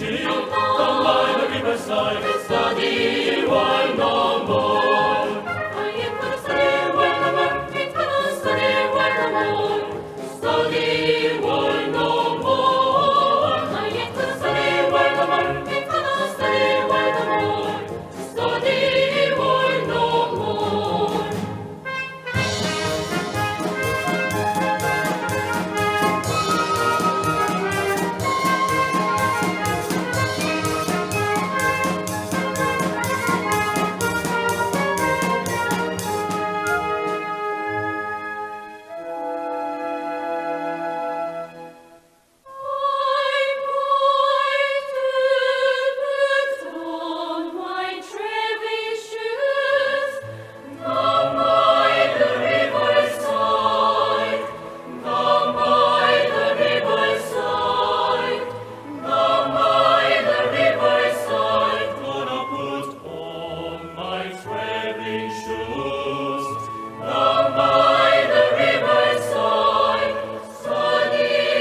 shield, down by the riverside, study war no more. I ain't gonna study war no more, ain't gonna study war no more. Study war no more. I ain't gonna study war no more, ain't gonna study war no more. Study war no more. I'm going to put on my traveling shoes, down by the riverside, down by the riverside, down by the riverside. Gonna put on my traveling shoes, Down by the riverside, study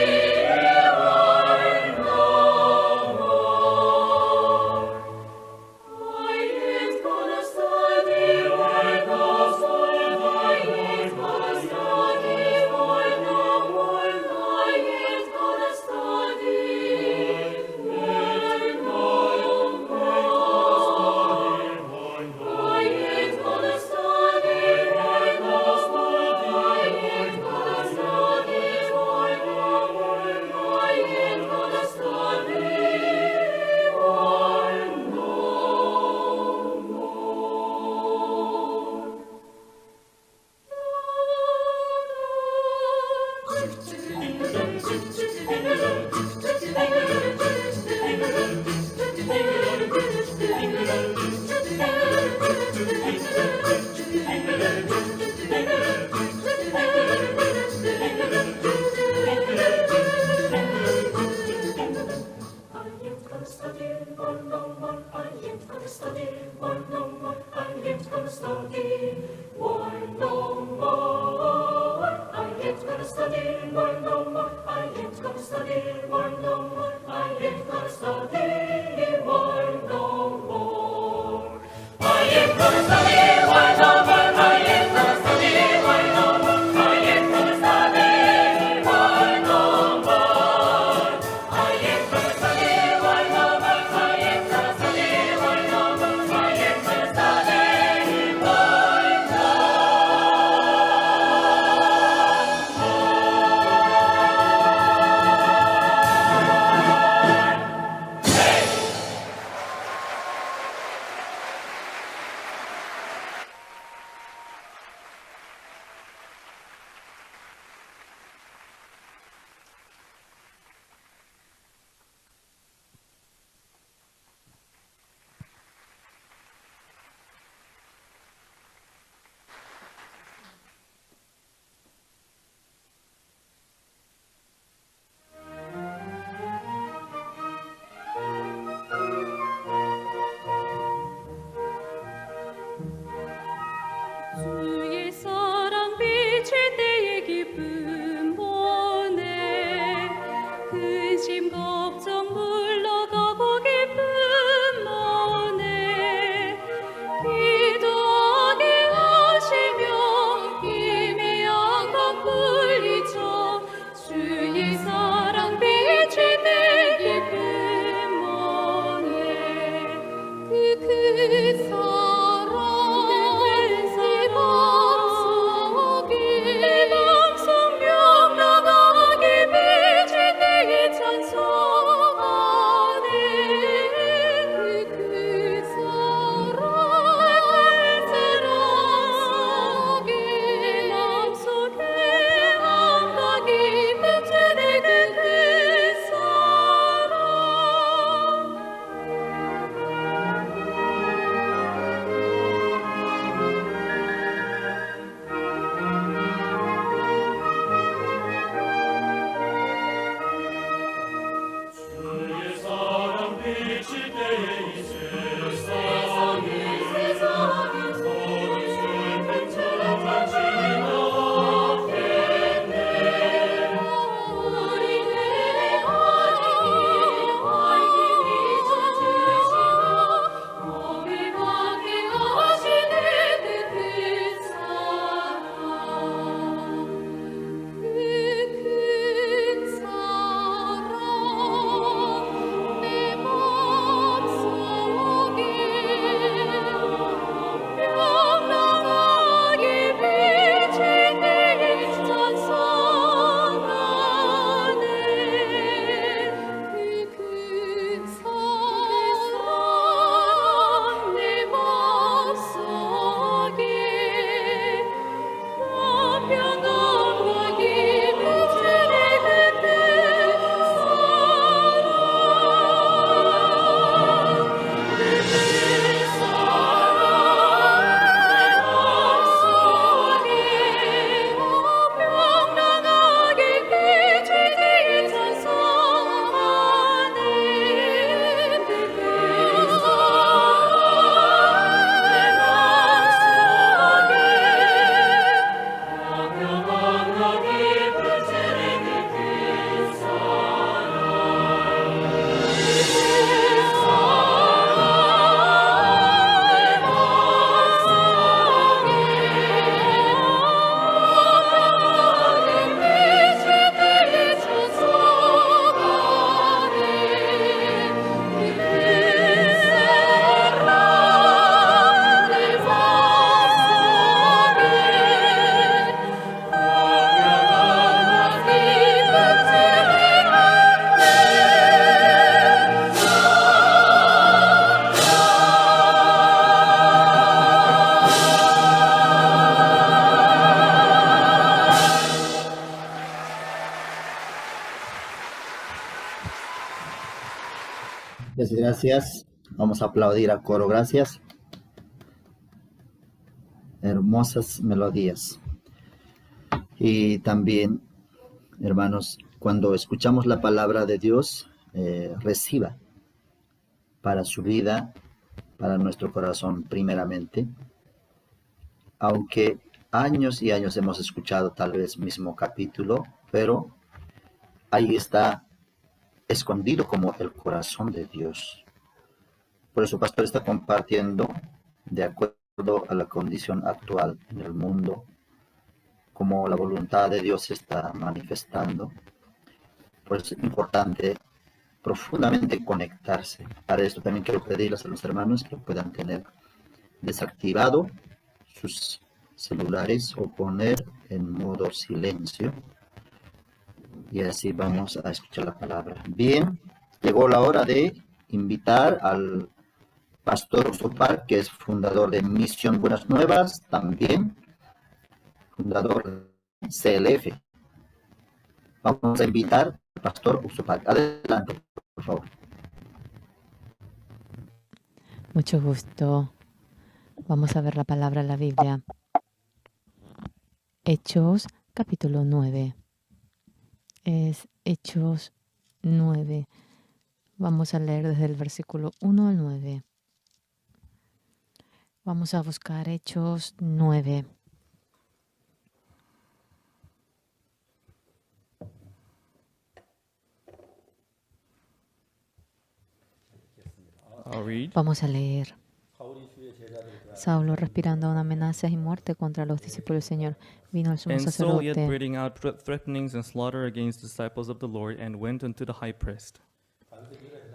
war no more. I ain't gonna study war no more. I ain't gonna study war no more. I ain't gonna study war no more. I ain't gonna study war no more. I ain't gonna study war no more. I ain't gonna study war no more. I ain't gonna study war no more. I ain't gonna study war no more. I ain't gonna study war no more. I ain't gonna study war no more. I ain't gonna study war no more. I ain't gonna study war no more. I ain't gonna study war no more. I ain't gonna study war no more. I ain't gonna study war no more. I ain't gonna study war no more. I ain't gonna study war no more. I ain't gonna study war no more. Gracias, gracias. Vamos a aplaudir a coro, gracias. Hermosas melodías. Y también, hermanos, cuando escuchamos la palabra de Dios, reciba para su vida, para nuestro corazón primeramente. Aunque años y años hemos escuchado tal vez mismo capítulo, pero ahí está escondido como el corazón de Dios. Por eso el pastor está compartiendo de acuerdo a la condición actual en el mundo, como la voluntad de Dios se está manifestando. Por eso es importante profundamente conectarse. Para esto también quiero pedirles a los hermanos que puedan tener desactivado sus celulares o poner en modo silencio. Y así vamos a escuchar la palabra. Bien, llegó la hora de invitar al pastor Usopar, que es fundador de Misión Buenas Nuevas, también fundador de CLF. Vamos a invitar al pastor Usopar. Adelante, por favor. Mucho gusto. Vamos a ver la palabra en la Biblia. Hechos, capítulo 9. Es Hechos 9. Vamos a leer desde el versículo 1 al 9. Vamos a buscar Hechos 9. I'll read. Vamos a leer. Saulo, respirando aún amenazas y muerte contra los discípulos del Señor, vino al sumo And Saul yet sacerdote breathing out threatenings and slaughter against the disciples of the Lord, and went unto the high priest.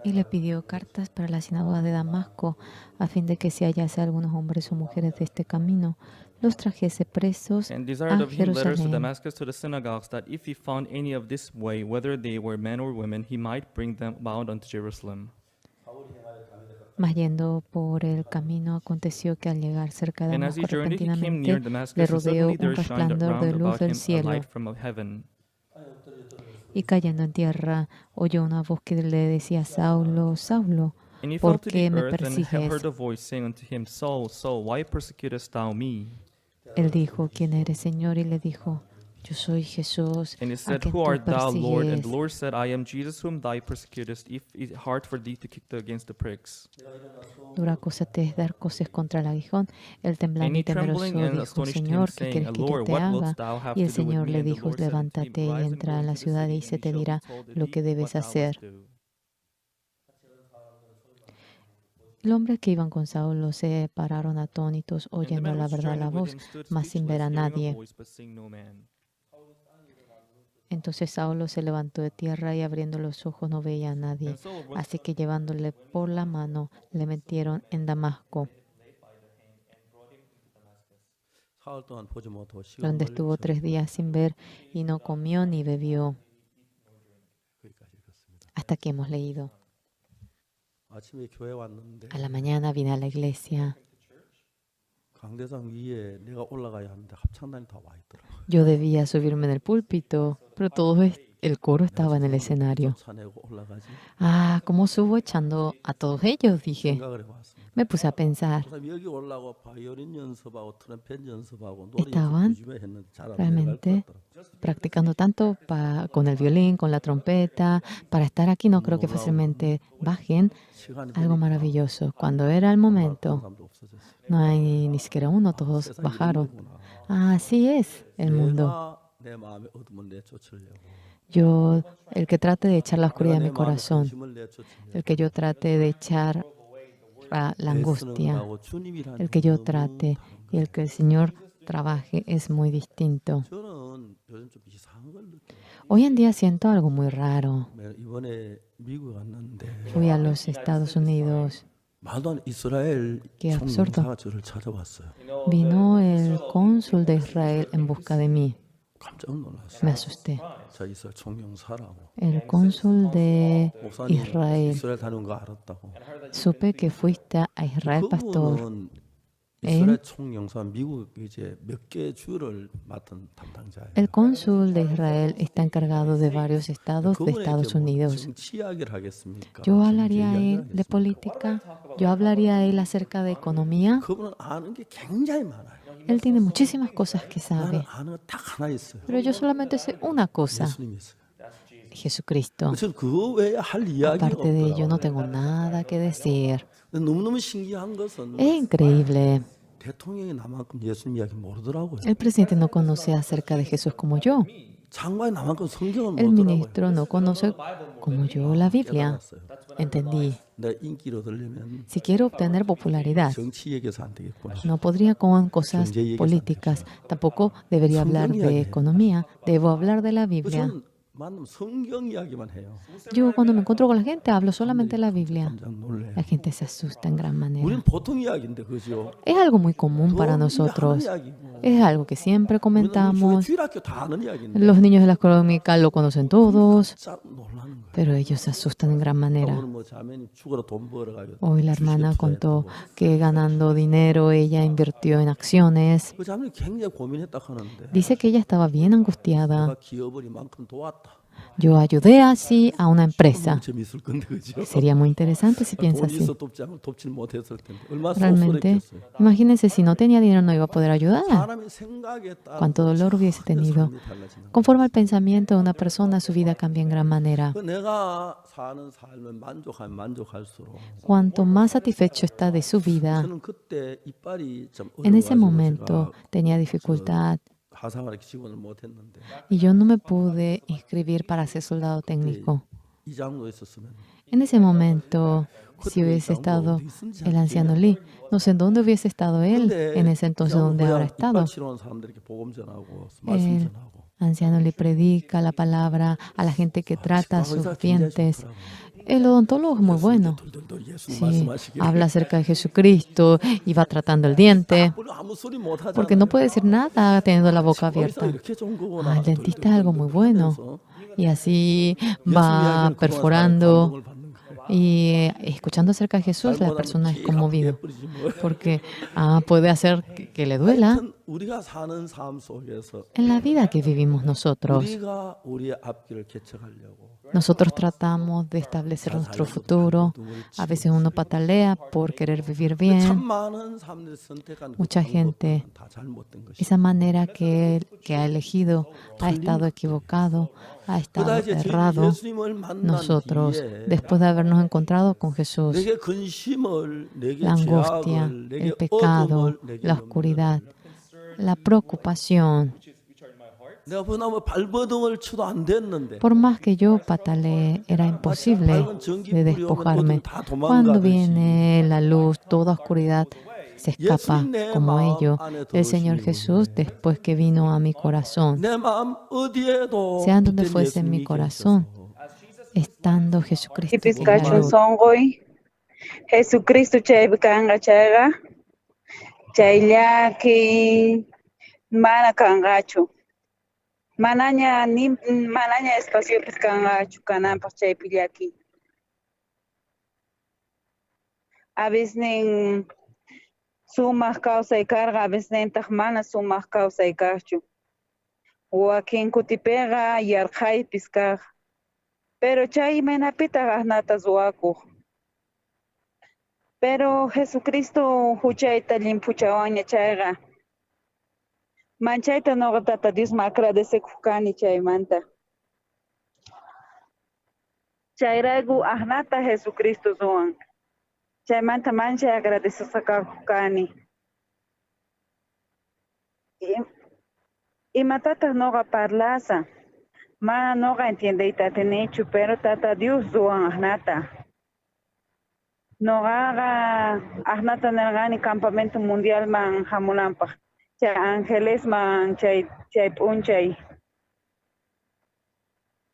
y le pidió cartas para la sinagoga de Damasco, a fin de que si hallase algunos hombres o mujeres de este camino, los trajese presos And desired a of him letters to Jerusalén. Damascus to the synagogues, that if he found any of this way, whether they were men or women, he might bring them bound unto Jerusalem. Mas yendo por el camino, aconteció que al llegar cerca de And as he Damasco, journeyed, he came near repentinamente le Damascus, and rodeó suddenly un there shined resplandor round de luz about del him a cielo. light from heaven. Y cayendo en tierra, oyó una voz que le decía: Saulo, Saulo, And he ¿por fell to qué the me earth and persigues? heard a voice saying unto him, Saul, Saul, why persecutest thou me? Él dijo: ¿Quién eres, Señor? Y le dijo: Yo soy Jesús, And he a said, quien Who tú art thou, Lord? And the persigues. Lord said, I am Jesus whom thou persecutest. If it hard for thee to kick against the pricks. Dura cosa te es dar coces contra el aguijón. Él And temblando he y temeroso trembling and dijo: astonished him, Señor, ¿qué saying, quieres que yo Lord, te what haga? wilt thou have Y el to do with Señor me? le And the dijo: Lord said unto him, Levántate y Rise and go entra en la into the ciudad city, y and se it te shall be dirá told lo thee que what debes thou must hacer. do. El hombre que iban con Saulo se pararon atónitos, And the oyendo men la which verdad la journeyed with voz, him stood mas sin ver speechless, a hearing a nadie. voice, but seeing no man. Entonces Saulo se levantó de tierra y abriendo los ojos no veía a nadie. And Saul went Así que llevándole por la mano, le metieron en Damasco, donde estuvo 3 días sin ver y no comió ni bebió. Hasta aquí hemos leído. A la mañana vine a la iglesia. Yo debía subirme en el púlpito, pero todo el coro estaba en el escenario. Ah, ¿cómo subo echando a todos ellos? Dije. Me puse a pensar. Estaban realmente practicando tanto con el violín, con la trompeta, para estar aquí. No creo que fácilmente bajen. Algo maravilloso. Cuando era el momento, no hay ni siquiera uno, todos bajaron. Ah, así es el mundo. Yo, el que trate de echar la oscuridad a mi corazón, el que yo trate de echar la angustia, el que yo trate y el que el Señor trabaje es muy distinto. Hoy en día siento algo muy raro. Fui a los Estados Unidos. Qué absurdo. Vino el cónsul de Israel en busca de mí. Me asusté. El cónsul de Israel. Supe que fuiste a Israel, pastor. Él, 이스라엘 총영사 미국 이제 몇 개 주를 맡은 담당자예요. el cónsul de Israel, está encargado de varios estados de 그분에게 Estados 뭐 Unidos. 정치 이야기를 하겠습니까? Yo 경제 hablaría a 이야기를 él de 하겠습니까? política, yo hablaría a él acerca de economía. 그분은 아는 게 굉장히 많아요. Él tiene muchísimas cosas que 나는 sabe, 아는 거 딱 하나 있어요. pero yo solamente sé una cosa, 예수님이 있어요. Jesucristo. 저는 그거 외에 할 이야기가 Aparte de ello, 없더라고요. no tengo nada que decir. 근데 너무너무 신기한 것은 Es increíble. 대통령이 나만큼 예수님 이야기 모르더라고요. El presidente no conoce acerca de Jesús como yo. 장관이 나만큼 성경을 El 모르더라고요. ministro no conoce como yo la Biblia. 깨달았어요. Entendí. 내가 인기를 얻으려면 Si quiero obtener popularidad, 정치 얘기해서 안 되겠구나. no podría con cosas políticas. Tampoco debería hablar de economía. Debo hablar de la 그 Biblia. 저는 만나면 성경 이야기만 해요. Yo cuando me encuentro con la gente hablo solamente de la Biblia. 깜짝 놀래요. La gente se asusta en gran manera. 우리는 보통 이야기인데 그죠? Es algo muy común para 늘 하는 nosotros. 이야기고. Es algo que siempre 우리는 뭐 교회 comentamos. 주일학교 다 아는 이야기인데 Los niños de la escuela dominical lo conocen todos, 깜짝 놀라는 거예요. pero ellos se asustan en gran manera. 오늘 뭐 자매님 죽어라 돈 벌어가지고 Hoy la 주식에 hermana contó 투자했다고. que ganando dinero ella invirtió en acciones. 그 자매님 굉장히 고민했다 하는데 Dice que ella estaba bien angustiada. 내가 기업을 이만큼 도왔다. Yo ayudé así a una empresa. 너무 재미있을 건데 그죠? Sería muy interesante si piensa 돈이 así. 있어 돕지 않으면 돕질 못했을 텐데 얼마나 Realmente, 쏠쏠했겠어요. imagínense si no tenía dinero no iba a poder ayudar. 사람의 생각에 따라 Cuánto dolor hubiese tenido. 삶이 달라지는 거예요. Conforme al pensamiento de una persona, su vida cambia en gran manera. 그 내가 사는 삶을 만족하면 만족할수록 Cuanto más satisfecho está de su vida, 저는 그때 이빨이 좀 en ese 어려워가지고 momento 제가 tenía dificultad 하상을 지원을 못했는데 y yo no me pude inscribir para ser soldado técnico. 이 장로 있었으면 En ese momento, si 그때 이 hubiese 장로 estado 어디 있은지 el 잘 anciano 기억이 안 Lee, no sé en dónde hubiese estado él 근데 en ese entonces 그 장로 donde habrá 그냥 이빨 estado. 치료하는 사람들에게 복음 전하고 말씀 El 전하고 anciano le predica la palabra a la gente que trata 치과 sus 의사 굉장히 dientes. 좋더라고요. El odontólogo es muy 예수님께 bueno. 돌돌돌 예수님 Sí, 말씀하시길래 habla acerca de Jesucristo y va tratando el diente, 물론 아무 소리 못 porque no 하잖아요. puede decir nada teniendo la boca 치과 의사 abierta. 이렇게 좋은 거구나. Ah, el dentista es algo muy bueno. 하면서 Y así 예수님 va 이야기를 그동안 사람의 perforando 감동을 받는 거예요. y escuchando acerca de Jesús, la 잘못하면 persona es 킥 아프게 conmovida, 해버리지 뭐. porque puede hacer que le duela. 하여튼 우리가 사는 삶 속에서 En la vida que vivimos nosotros, 우리가 우리의 앞길을 개척하려고 nosotros tratamos de establecer 잘 nuestro 살려고 futuro. 발버둥을 A 치고 veces uno patalea por querer vivir 참 bien. 많은 사람들이 선택한 그 Mucha gente, 방법들은 다 잘못된 것이 esa manera que ha elegido ha 틀린 estado 것들이에요. equivocado, ha 그러다 estado 이제 저희들이 errado. 예수님을 만난 Nosotros, 뒤에 después de habernos encontrado con Jesús, 내게 근심을, 내게 la angustia, 죄악을, 내게 el pecado, 어둠을, 내게 la 염려를 oscuridad, la preocupación, 내가 보나면 발버둥을 쳐도 안 됐는데 por más que yo patalee, era 마치 imposible 밝은 de 전기불이 오면 despojarme. 어둠 다 Cuando 도망가듯이 viene la luz, toda oscuridad se escapa 예수님 내 como 마음 ello. 안에 El Señor 들어오신 Jesús, 이후에 después que vino a mi corazón, 내 마음 어디에도 sea donde 빛된 fuese mi 예수님이 corazón, 계셔서 estando Jesucristo Pipis que es la kachun luz. sonqoy Jesucristo chaypi kanqa chayqa chay llaki mana kanqachu manaña ni manaña espaciopis kanqachu kananpaq chaypi llaki a veces sumaq kawsay karqa a veces mana sumaq kawsay kaqchu wakin kutipiqa yarqhaypis kaq pero chay imaynapitaq asnata ruwakuq pero Jesucristo huchayta llimphuchawanña chayqa manchayta nuqa Tata Diosman agradecekuq kani chaymanta chayrayku asnata Jesucristo ruwan chaymanta manchay agradecesqa kakuq kani imatataq nuqa parlasa mana nuqa entiendeyta atinichu pero Tata Dios ruwan asnata nuqaqa asnata nirqani campamento mundialman hamunanpaq chay angelesman chay chay p'unchay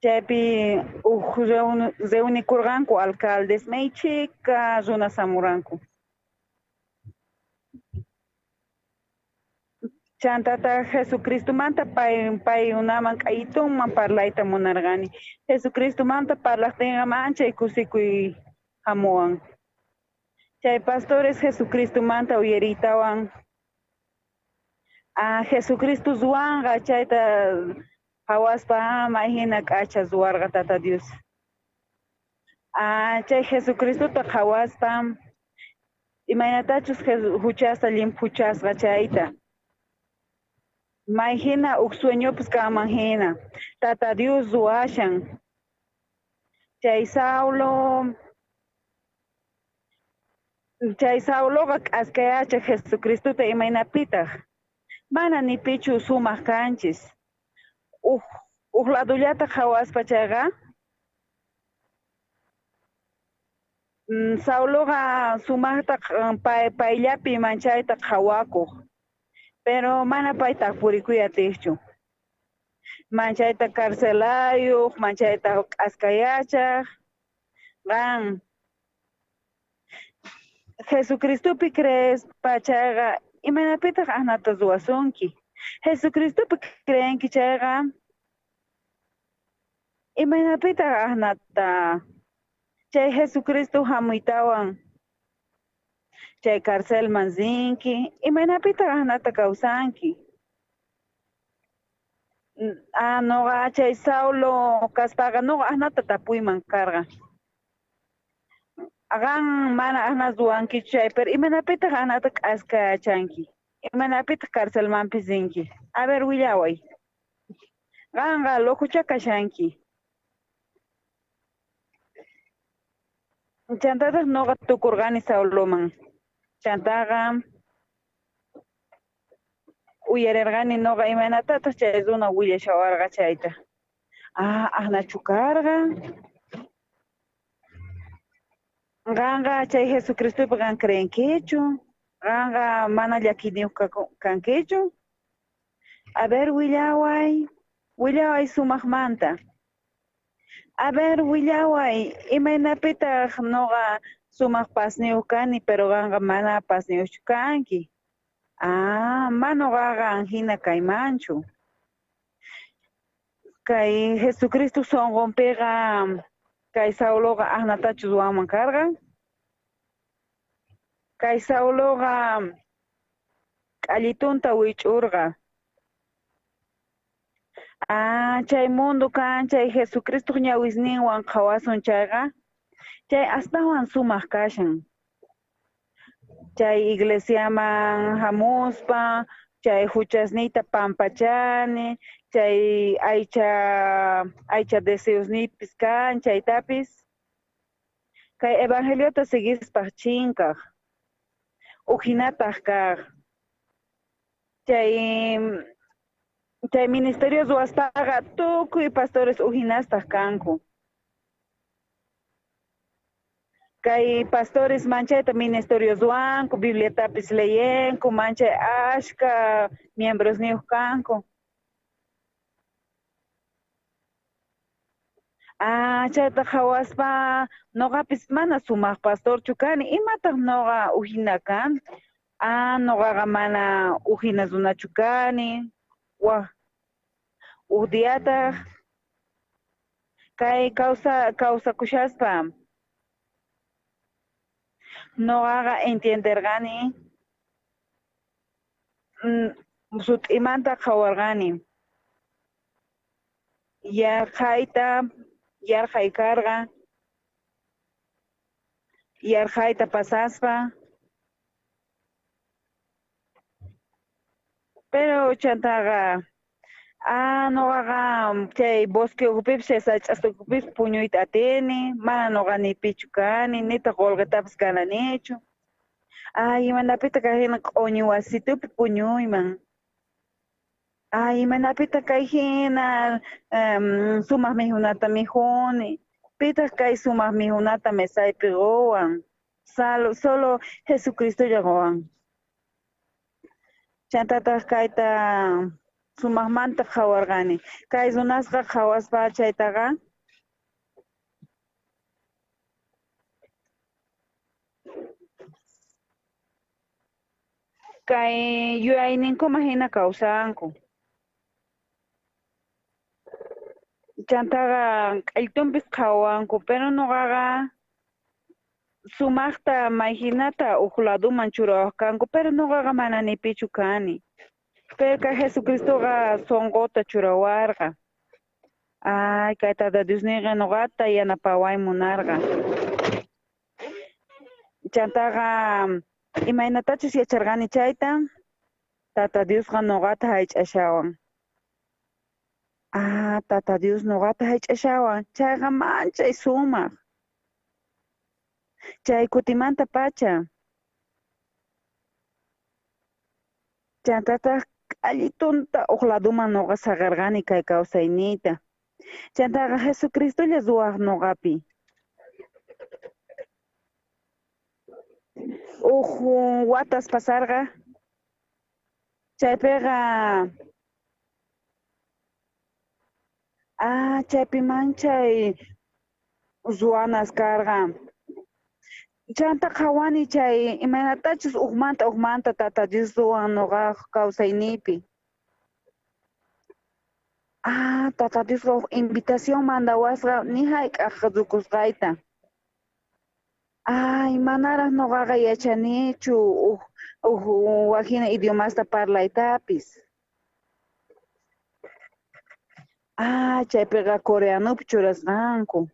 chaypi uj reunikurqanku alcaldes may chhika runas hamuranku chantataq Jesucristomanta pay paykunaman k'aytunman parlayta munarqani Jesucristomanta parlaqtinqa manchay kusikuy hamuwan. Chay pastores Jesucristomanta uyariytawan Jesucristo ruwanqa chayta qhawaspa may jina k'acha ruwarqa Tata Dios. Chay Jesucristota qhawaspa imaynatachus juchasta llimphuchasqa chayta. May jina uj sueñopis kanman jina. Tata Dios ruwashan. Chay Sauloqa k'askayacha Jesucristota imaynapitaj. Mana ni pichu sumaq kanchis. Uj ladullata qhawaspa chayqa Sauloqa sumaqta payllapi manchayta qhawakuq. Pero mana payta purikuy atiqchu. Manchayta carcelayuq, manchayta k'askayachaq. Qan Jesucristopi creespa chayqa imaynapitaq ajnata ruwasunki. Jesucristopi creenki chayqa imaynapitaq ajnata chay Jesucristo hamuytawan chay carcelman rinki imaynapitaq ajnata kawsanki. Noqa chay Saulo kaspaqa noqa ajnata tapuyman karqa. Qan mana ajna ruwankichu chay, pero imaynapitaq ajnata k'askachanki. Imaynapitaq carcelmanpis rinki. A ver, willaway. Qanqa lococha kashanki. Chantataq noqa tukurqani Sauloman. Chantaqa uyarirqani noqa imaynatataq chay runa willashawarqa chayta. Ajnachu karqa. Qanqa chay Jesucristopi qan creenkichu. Qanqa mana llakiniyuq kankichu. A ver, willaway. Willaway sumaqmanta. A ver, willaway, imaynapitaq noqa sumaq pasniyuq kani, pero qanqa mana pasniyuqchu kanki. Mana noqaqa hina kaymanchu. Kay Jesucristo sunqunpiqa kay Sauloqa ajnatachu ruwanman karqa. Kay Sauloqa k'allitunta wich'urqa. Chay mundo kan chay Jesucristo ñawisninwan qhawasun chayqa chay astawan sumaq kashan. Chay iglesiaman hamuspa chay huchasniyta pampachani, chay aycha deseosniypis kan chaytapis. Kay evangeliota seguispaj chinkaj, ujinataq kaj. Chay ministerio ruwaspaqa tukuy pastores ujinastaq kanku. Kay pastores manchayta ministerio ruwanku, Bibliatapis leyenku, manchay ashka miembrosniyuq kanku. Chayta qhawaspa noqapis mana sumaq pastorchu kani, imataq noqa ujina kan? Noqaqa mana ujina runachu kani. Waj uj diyataq kay kawsakushaspa noqaqa entienderqani sut'imanta qhawarqani. Yarqay karqa, yarqayta pasaspa. Pero chantaqa noqaqa chay bosque ukhupipis chay sach'asta ukhupipis puñuyta atini, mana noqa ni pichu kani, nitaq qullqitapis gananichu. Imaynapitaq kay hina q'uñi wasitupi puñuyman. Imaynapitaq kay hina sumaq mikhunata mikhuni. Pitaq kay sumaq mikhunata mesaypi quwan. Solo Jesucristolla quwan. Chantataq kayta sumaqmanta qhawarqani. Kay runasqa qhawaspa chaytaqa kay yuyayninkuman hina kawsanku. Chantaqa k'aytunpis qhawanku, pero noqaqa Sumajta mayhinata uj laduman churawaj kanku, pero noqaqa mana ni pichu kani. Pero kay Jesucristoqa sonqota churawarqa. Ay, kay Tata Diosniyqa noqata yanapaway munarqa. Chantaqa imaynatachus yacharqani chayta, Tata Diosqa noqata haych'ashawan. Ah, Tata Dios noqata haych'ashawan, chayqa manchay sumaq. Chay kutimanta pacha. Chantataq k'allitunta uj laduman noqa saqerqani kay kawsayniyta. Chantaqa Jesucristolla ruwaq noqapi. Uj watas pasarqa. Chaypiqa chaypi manchay ruwanas karqa. Chanta qhawani chay imaynatachus ujmanta ujmanta Tata Dios ruwan noqaj kawsayniypi. Ah, Tata Diosqa uj invitación mandawasqa ni hayk'aq rukusqayta. Ay, manaraj noqaqa yachanichu uj wajina idiomasta parlaytapis. Ah, chaypiqa coreanopi churasqanku.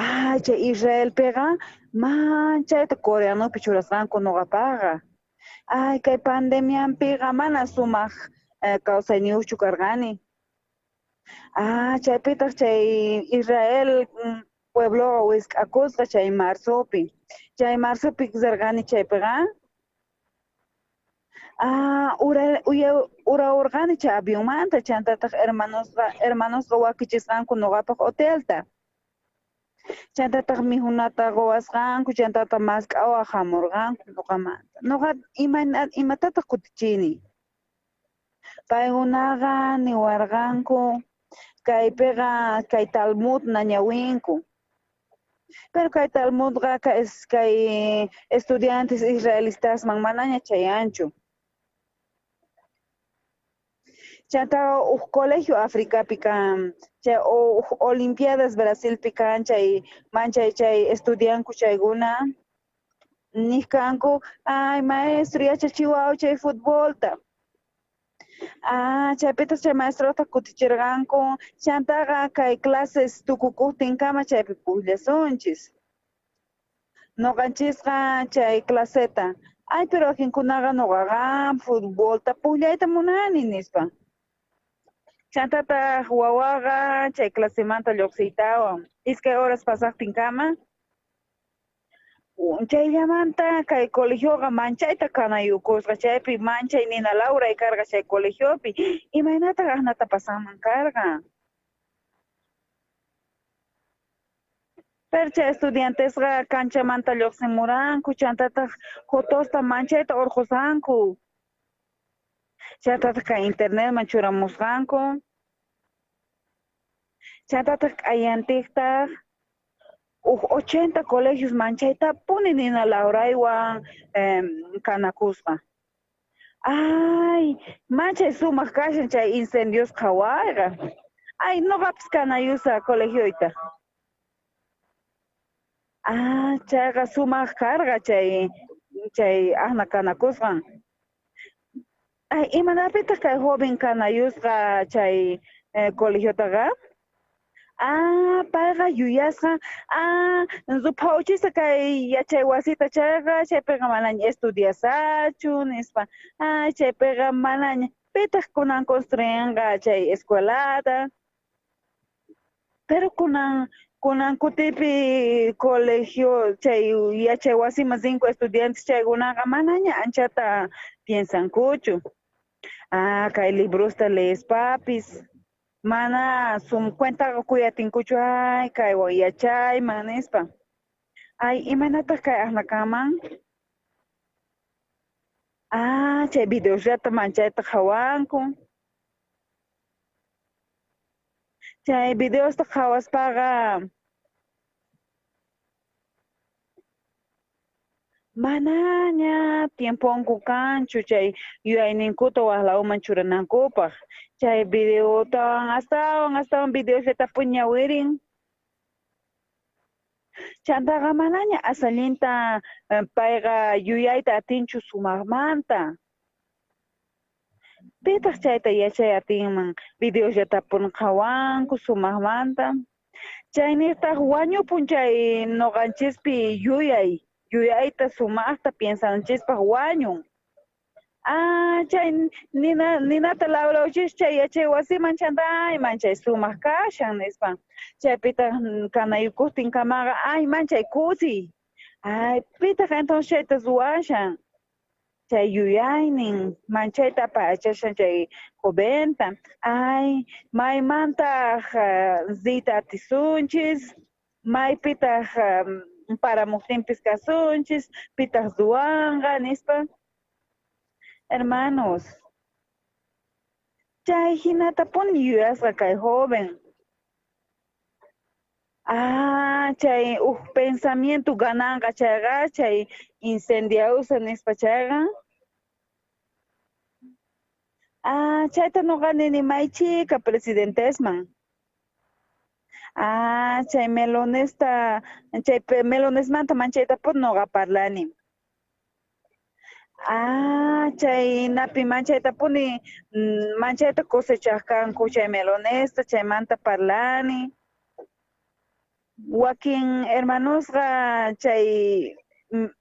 Ah, chay Israelpiqa manchayta coreanopi churasqanku noqapaqqa. Ay, kay pandemianpiqa mana sumaq kawsayniyuqchu karqani. Ah, chaypitaq chay Israel puebloqa wisk'akusqa chay marzopi. Chay marzopi rirqani chaypiqa. Ah, uraurqani chay avionmanta, chantataq hermanosqa wakichisqanku noqapaq hotelta. Chantataq mijunata quwasqanku, chantataq mask'awaq hamurqanku noqamanta. Noqa imatataq kutichini? Paykunaqa niwarqanku kaypiqa kay Talmud nañawinku. Pero kay Talmudqa kay estudiantes israelistasman manaña chayanchu. Chanta uj colegio Africapi kan, chay uj Olimpiadas Brasilpi kan, chay manchay chay estudianku chaykuna. Nijkanku, ay maestro yachachiwaw chay futbolta. Ah, chaypitaq chay maestrota kutichirqanku, chantaqa kay clases tukukuqtinkama chaypi pukllasunchis. Noqanchisqa chay claseta. Ay, pero wakinkunaqa noqaqa futbolta pukllayta munani nispa. Chantataq wawaqa chay clasemanta lluqsiytawan iskay horas pasaqtinkama. Chayllamanta kay colegioqa manchayta kanayukusqa, chaypi manchay nina lawray karqa chay colegiopi. Imaynataq aqnata pasanman karqa? Pero chay estudiantesqa kanchamanta lluqsimuranku, chantataq fotosta manchayta urqusqanku. Chantataq kay internetman churamusqanku. Chantataq k'ayantiqtaq uj 80 colegios manchaytapuni nina lawraywan kanakusqa. Ay, manchay sumaq kashan chay incendios qhawayqa. Ay, noqapis kanayusa colegioyta. Ah, chayqa sumaq karqa chay aqna kanakusqan. Ay, imanapitaq kay joven kanayusqa chay colegiotaqa? Ah, payqa yuyasqa, ah, ruphawchisa kay yachay wasita chayqa, chaypiqa manaña estudiasachu nispa. Ah, chaypiqa manaña, pitaq kunan construyenqa chay escuelata. Pero kunan kutipi colegio chay yachay wasiman rinku estudiantes chaykunaqa manaña anchata piensankuchu. Ah, kay librosta leespapis. Mana sum cuentaqa kuyatinkuchu, ay, kaywan yachayman nispa. Ay, imaynataq kay aqna kanman? Ah, chay videosllata manchayta qhawanku. Chay videosta qhawaspaqa manaña tiemponku kanchu chay yuyayninkuta waq lawman churanankupaq. Chay videotawan astawan videosllata puñawirin. Chantaqa manaña asallinta payqa yuyayta atinchu sumaqmanta. Pitaq chayta yachay atinman? Videosllatapuni qhawanku sumaqmanta. Chayniqtaq wañupun chay noqanchispi yuyay, yuyayta sumaqta piensananchispaq wañun. Ah, chay ninata lawrawchis chay yachay wasiman chanta ay manchay sumaq kashan nispa. Chaypitaq kanayukuqtin kamaqa ay manchay kusiy. Ay, pitaq entonces chayta ruwashan? Chay yuyaynin manchayta apachashan chay joventa. Ay, maymantaq riyta atisunchis, maypitaq paramuqtinpis kasunchis, pitaq ruwanqa nispa. Hermanos, chay hinatapuni yuyasqa kay joven. Ah, chay uj pensamiento gananqa chayqa, chay incendiausa nispa chayqa. Ah, chayta noqa nini maychika presidentesman. Ah, chay melonesta, chay melonesmanta manchaytapuni noqa parlani. Ah, chay napi manchaytapuni, manchayta cosechaq kanku chay melonesta, chaymanta parlani. Wakin hermanosqa chay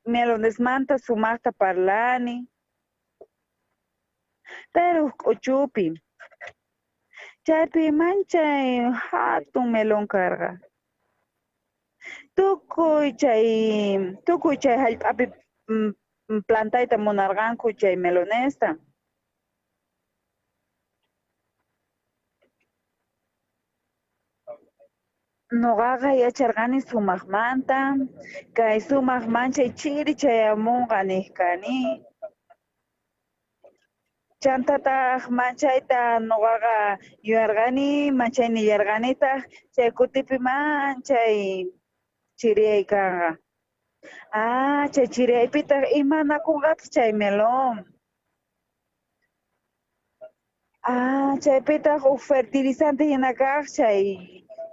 melonesmanta sumaqta parlani. Pero k'uchupi. Chaypi manchay hatun melón karqa. Tukuy chay hallp'api plantayta munarqanku chay melonesta. Noqaqa yacharqani sumaqmanta, kay sumaq manchay chiri chayamunqa niq kani. Chantataq manchayta noqaqa yuyarqani, manchay nillarqanitaq, chay kutipi manchay chiriyay kanqa. Ah, chay chiriyaypitaq imanakunqataq chay melón. Ah, chaypitaq uj fertilizante hina kaq chay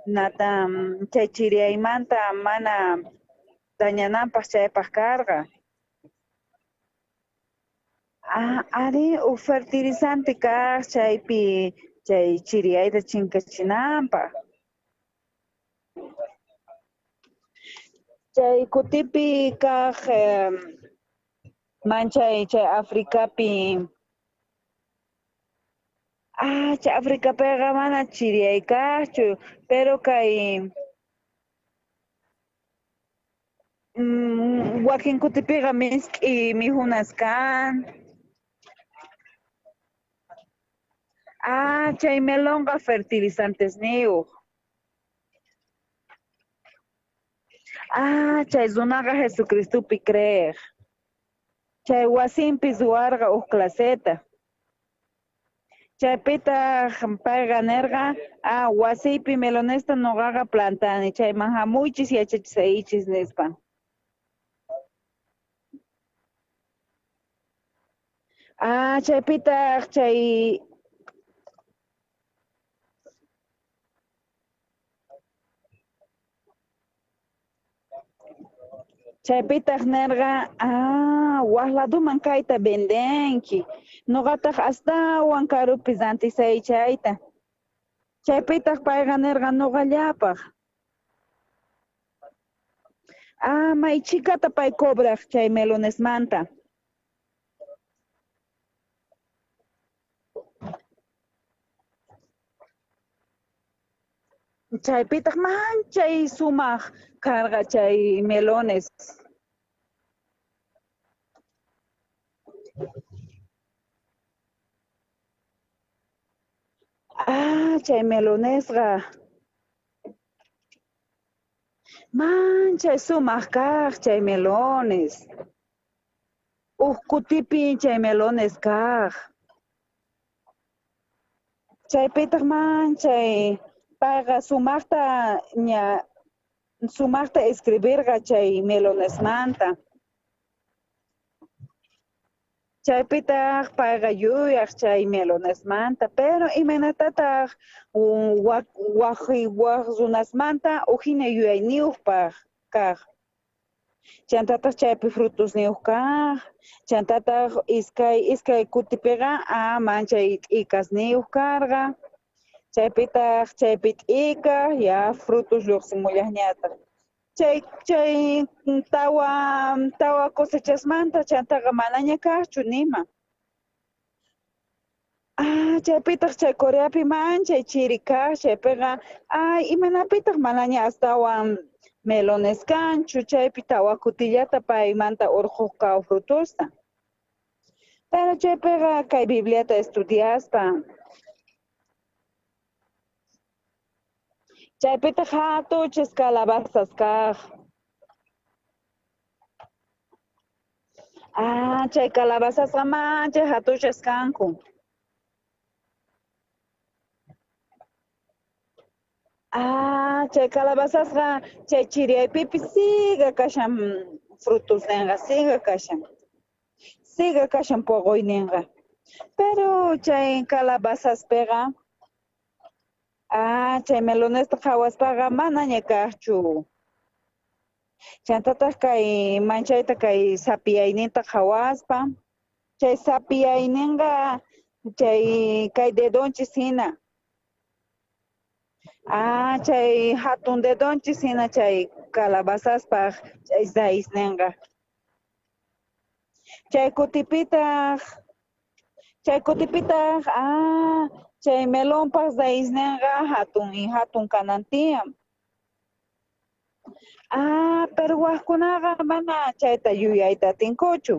nata chay chiriyaymanta mana dañananpaq chaypaq karqa. Ah, ari uj fertilizante kaq chaypi chay chiriyayta chinkachinanpaq. Chay kutipi kaq manchay chay Africapi. Ah, chay Africapiqa mana chiriyay kaqchu, pero kay wakin kutipiqa misk'i mijunas kan. Ah, chay melonqa fertilizantes niyuq. Ah, chay runaqa Jesucristopi creeq. Chay wasinpi ruwarqa uj claseta. Chaypitaq payqa nirqa, ah, wasiypi melonesta noqaqa plantani, chayman hamuychis yachachisaychis nispa. Ah, chaypitaq chay Chaypitaq nirqa, ah, waq laduman kayta vendenki, noqataq astawan karupi rantisay chayta. Chaypitaq payqa nirqa noqallapaq. Ah, may chhikata pay cobraq chay melonesmanta. Chaypitaq manchay sumaq karqa chay melones. Ah, chay melonesqa. Manchay sumaq kaq chay melones. Uj kutipi chay melones kaq. Chaypitaq manchay payqa sumaqta ña sumaqta escribirqa chay melonesmanta. Chaypitaq payqa yuyaq chay melonesmanta, pero imaynatataq waq runasmanta ujina yuyayniyuqpaq Kaj. Chantataq chaypi frutusniyuq kaq, chantataq iskay kutipiqa manchay t'ikasniyuq karqa, chaypitaq chaypi t'ika ya frutus lluqsimullaqñataq. Chay tawa cosechasmanta chantaqa manaña kaqchu nima. Chaypitaq chay Coreapi manchay chiri kaq, chaypiqa imanapitaq manaña astawan melones kanchu, chaypi tawa kutillata paymanta urquq kaq frutusta. Pero chaypiqa kay Bibliata estudiaspa chaypitaq hatuchis calabazas kaq. Chay calabazasqa manchay hatuchas kanku. Chay calabazasqa chay chiriyaypipi siga kashan frutusninqa, siga kashan poqoyninqa. Pero chay calabazaspiqa chay melonesta qhawaspaqa manaña kaqchu. Chantataq kay manchayta kay sapiyayninta qhawaspa, chay sapiyayninqa chay kay dedonchis hina. Chay hatun dedonchis hina chay calabazaspaq chay raizninqa. Chay kutipitaq chay melonpaq raizninqa hatun kanan tiyan. Pero wajkunaqa mana chayta yuyayta atinkuchu.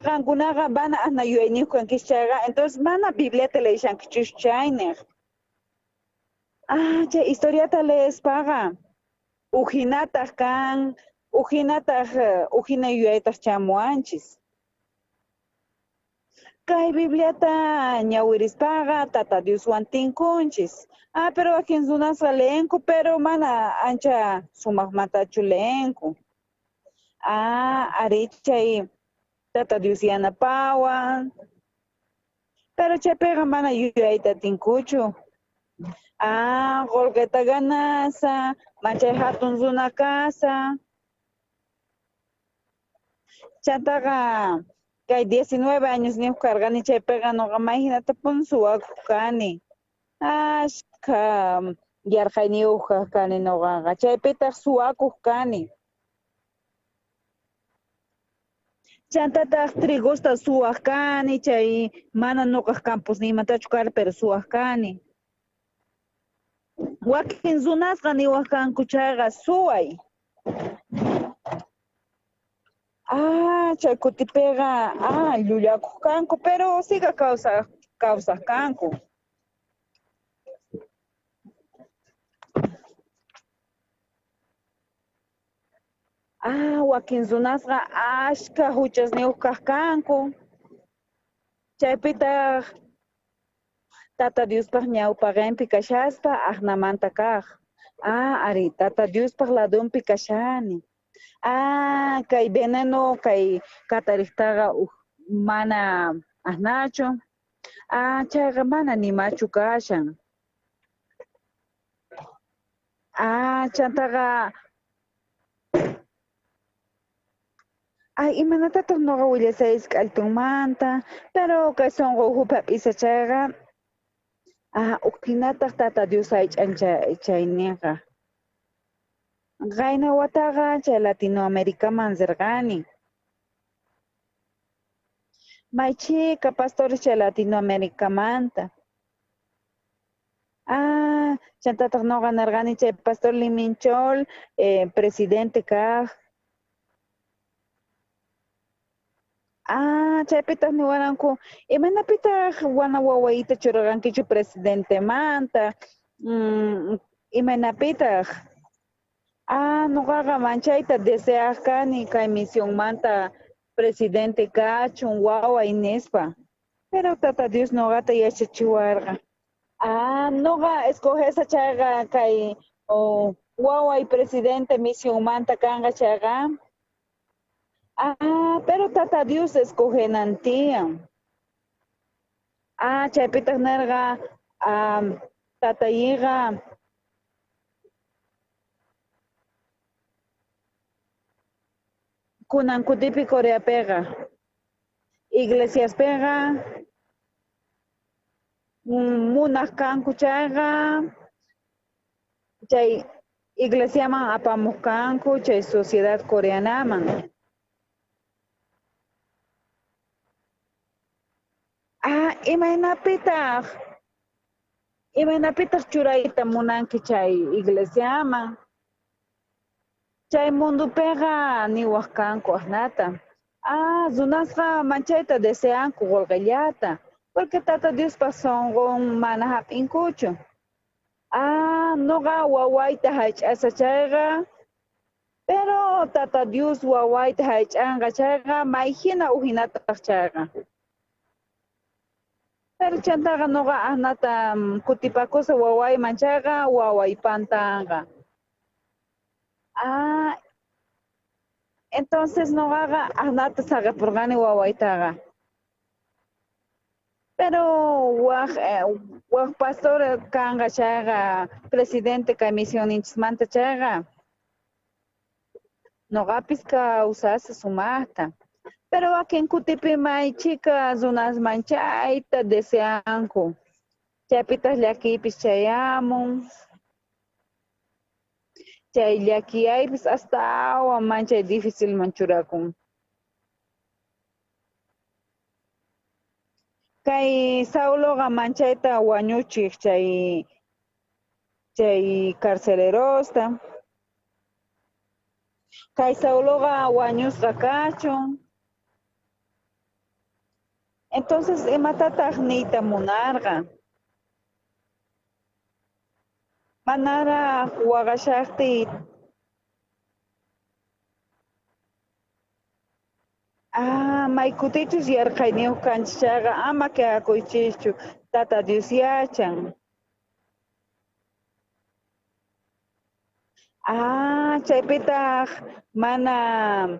Qankunaqa mana asna yuyayniyuq kankichis chayqa, entonces mana Bibliata leyshankichis chayniq. Chay historiata leespaqa ujinataq kan, ujina yuyaytaq chamuwanchis. Kay Bibliata ñawirispaqa Tata Dioswan tinkunchis. Pero wakin runasqa leenku, pero mana ancha sumaqmantachu leenku. Ari chay Tata Dios yanapawan. Pero chaypiqa mana yuyayta atinkuchu. Qullqita ganasa, manchay hatun runa kasa. Chantaqa kay 19 años niyuq karqani chaypiqa nuqa mayhinatapuni suwakuq kani. Ashkha yarqayniyuq kani nuqaqa, chaypitaq suwakuq kani. Chantataq trigosta suwaq kani, chay mana nuqaq camposniymantachu karqa, pero suwaq kani. Wakin runasqa niwaq kanku chayqa suway. Chay kutipiqa llullakuq kanku, pero siga kawsaq kanku. Wakin runasqa ashkha huchasniyuq kaq kanku. Chaypitaq Tata Diospaq ñawpaqinpi kashaspa aqnamanta kaq. Ari, Tata Diospaq ladunpi kashani. Kay veneno kay katariqtaqa mana aqnachu. Chayqa mana nimachu kashan. Chantaqa imanatataq nuqa willasayis k'alltunmanta, pero kay sunqu ukhupi hap'isa chayqa ujhinataq Tata Dios aych'an chayninqa. Qayna wataqa chay Latinoamericaman rirqani. May chhika pastores chay Latinoamericamanta. Chantataq nuqa nirqani chay pastor Liminchol, presidente kaq. Chaypitaq niwaranku, imaynapitaq wana wawayta churarqankichu presidentemanta, imaynapitaq? Nuqaqa manchayta deseaq kani kay misionmanta presidente kachun waway nispa. Pero Tata Dios nuqata yachachiwarqa. Nuqa escogesa chayqa kay waway presidente misionmanta kanqa chayqa. Pero Tata Dios escogenan tiyan. Chaypitaq nirqa, tatayiqa Kunan kutipi Coreapeqa iglesiaspeqa munaj kanku chayqa chay iglesiaman apamuj kanku chay sociedad coreanaman. Ah, imaynapitaq churayta munanki chay iglesiaman? Chay mundupiqa niwaj kanku ajnata. Ah, runasqa manchayta deseanku qullqillata, porque Tata Diospa sunqun mana hap'inkuchu. Ah, nuqa wawayta hach'asa chayqa, pero Tata Dios wawayta hach'anqa chayqa mayhina ujinataq chayqa. Pero chantaqa nuqa ajnata kutipakusa wawayman chayqa waway pantanqa. Ah, entonces nuqaqa ajnata saqipurqani wawaytaqa. Pero waj pastor kanqa chayqa presidente kay misionninchismanta chayqa nuqapis kawsasa sumaqta. Pero wakin kutipi may chhika runas manchayta deseanku. Chaypitaq llakiypis chayamun. Chay llakiyaypis astawan manchay dificilman churakun. Kay Sauloqa manchayta wañuchij chay carcelerosta. Kay Sauloqa wañusqa kachun. Entonces imatataq niyta munarqa? Manaraj waqashajtiy ah, maykutichus yarqhayniyuq kanchis chayqa ama quejakuychischu, Tata Dios yachan. Ah, chaypitaq mana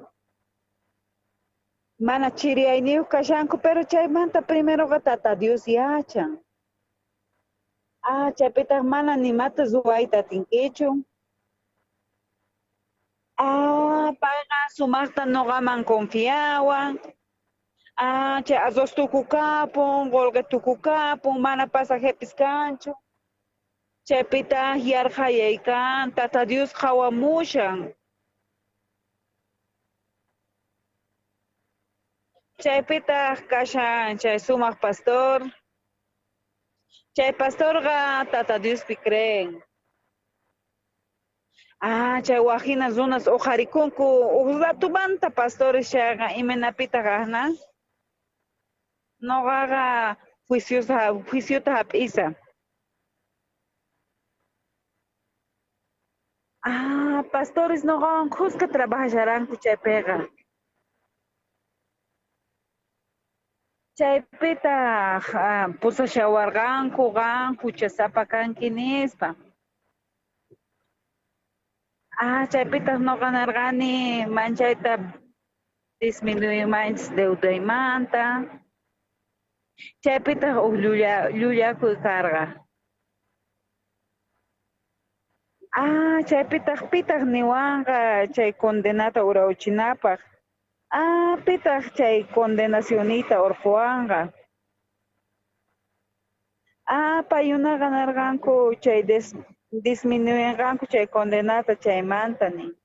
chiriyayniyuq kashanku, pero chaymanta primeroqa Tata Dios yachan. Ah, chaypitaq mana nimata ruwayta atinkichu. Ah, payqa sumaqta nuqaman confiawan. Ah, chay arroz tukukapun, qullqi tukukapun, mana pasajepis kanchu. Chaypitaq yarqhayay kan, Tata Dios qhawamushan. Chaypitaq kashan chay sumaq pastor. Chay pastorqa Tata Diospi creen. Ah, chay wajina runas uqharikunku uj ratumanta pastores chayqa imaynapitaq ajna? Nuqaqa juiciota hap'isa. Ah, pastores nuqawan khuska trabajasharanku chaypiqa. Chaypitaq pusashawarqanku qan huchasapa kanki nispa. Ah, chaypitaq nuqa narqani manchayta disminuymanchis deudaymanta. Chaypitaq uj llullakuy karqa. Ah, chaypitaq pitaq niwanqa chay condenata urawchinapaq. Ah, pitaq chay condenacionita urquwanqa. Ah, payunaqa narqanku chay disminuyenqanku chay condenata chaymanta nin.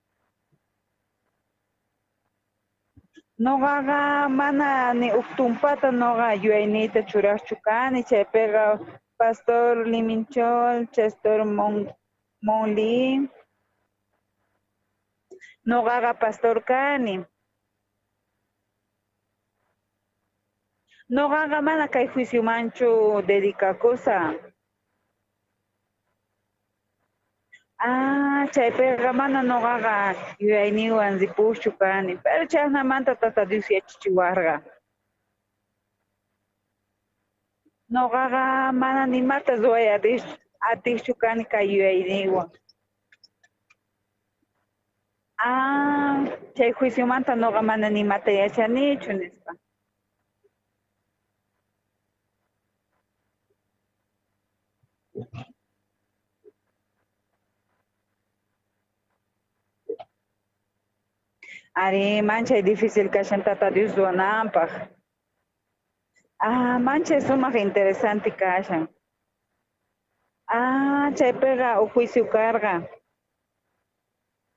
Nuqaqa mana ni uj tumpata nuqa yuyayniyta churaqchu kani chaypiqa pastor Liminchol, Chestor Monli. Nuqaqa pastor kani. Nuqaqa mana kay juiciomanchu dedicakusa. Ah, chaypiqa mana nuqaqa yuyayniywan ripuqchu kani, pero chaqnamanta Tata Dios yachachiwarqa. Nuqaqa mana nimata ruway atiqchu kani kay yuyayniywan. Ah, chay juiciomanta nuqa mana nimata yachanichu nispa. Ari, manchay difícil kashan Tata Dios ruwananpaj. Ah, manchay sumaq interesante kashan. Ah, chaypiqa uj juicio karqa.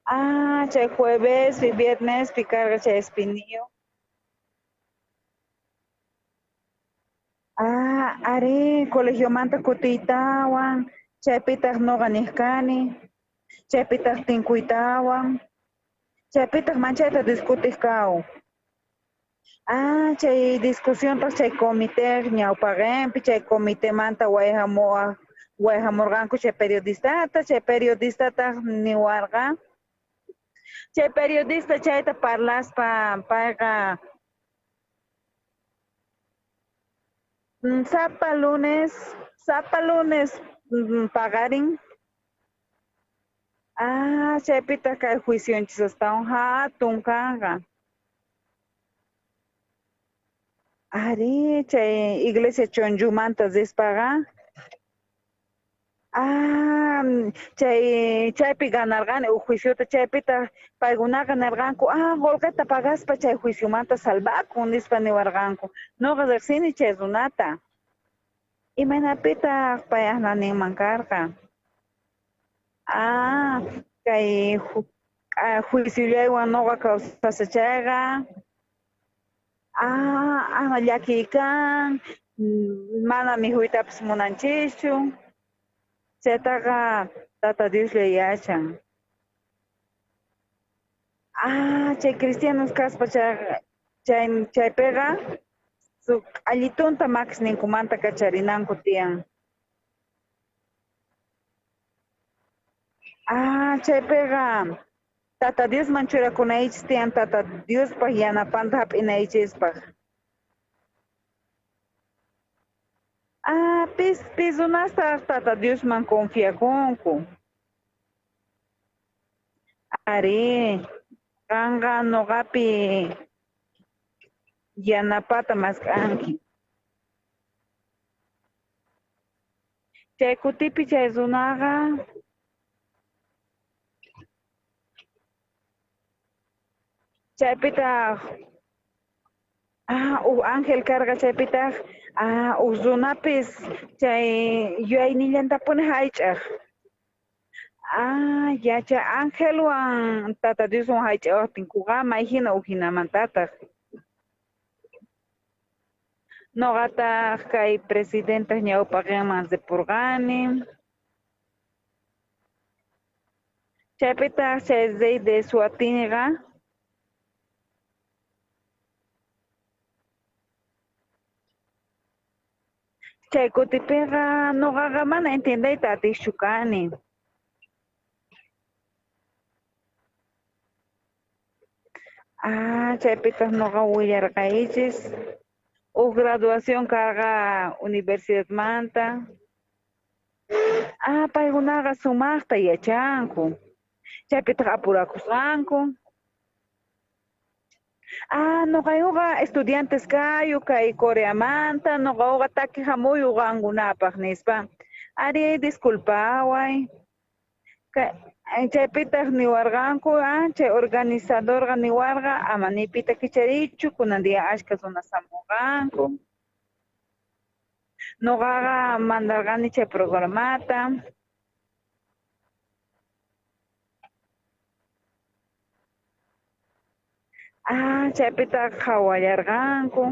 Ah, chay juevespi, viernespi karqa chay Espinillo. Ah, arí, colegiomanta kutiytawan, chaypitaq nuqa niq kani, chaypitaq tinkuytawan, chaypitaq manchayta discutiq kaw. Ah, chay discusiontaq chay comité ñawpaqinpi, chay comitemanta wayjamuwaq wayjamurqanku chay periodistata, chay periodistataq niwarqa. Chay periodista chayta parlaspa payqa sapa lunes paqarin. Ah, chaypitaq kay juicionchis astawan hatun kanqa. Ari, chay iglesia Chonllumanta rispaqa. Ah, chay chaypi ganarqani uj juiciota, chaypitaq paykunaqa nirqanku, ah, qullqita pagaspa chay juiciomanta salvakun nispa niwarqanku. Nuqa riqsini chay runata. Imaynapitaq pay asnaninman karqa. Ah, kay juiciollaywan nuqa kawsasha chayqa. Ah, asna llakiy kan, mana mikhuytapas munanchischu. Chaytaqa Tata Dioslla yachan. Ah, chay cristianos kaspa chaypiqa allitunta makisninkumanta kacharinanku tiyan. Ah, chaypiqa Tata Diosman churakunaychis tiyan, Tata Diospaq yanapanta hap'inaychispaq. Ah, pis runastaq Tata Diosman confiakunku. Ari, qanqa nuqapi yanapata mask'anki. Chay kutipi chay runaqa chaypitaq ah, uj ángel karqa chaypitaq ah, uj runapis chay yuyaynillantapuni haych'aq. Ah, yacha angelwan Tata Dioswan haych'awaqtinkuqa mayhina uj hinamantataq. Nuqataq kay presidentaq ñawpaqinman ripurqani. Chaypitaq chay rey de Suatiniqa chay kutipiqa nuqaqa mana entiendeyta atiqchu kani. Ah, chaypitaq nuqa willarqaychis. Uj graduación karqa universidadmanta. Ah, paykunaqa sumaqta yachanku. Chaypitaq apurakusqanku. Ah, nuqayuqa estudiantes kayu kay Coreamanta, nuqayuqa taki hamuyu qankunapaq nispa. Ari, disculpaway. Chaypitaq niwarqanku, ah, chay organizadorqa niwarqa, ama nipita kicharichu, kunan día ashka runas hamunqanku. Nuqaqa mandarqani chay programata. Ah, chaypitaq qhawallarqanku.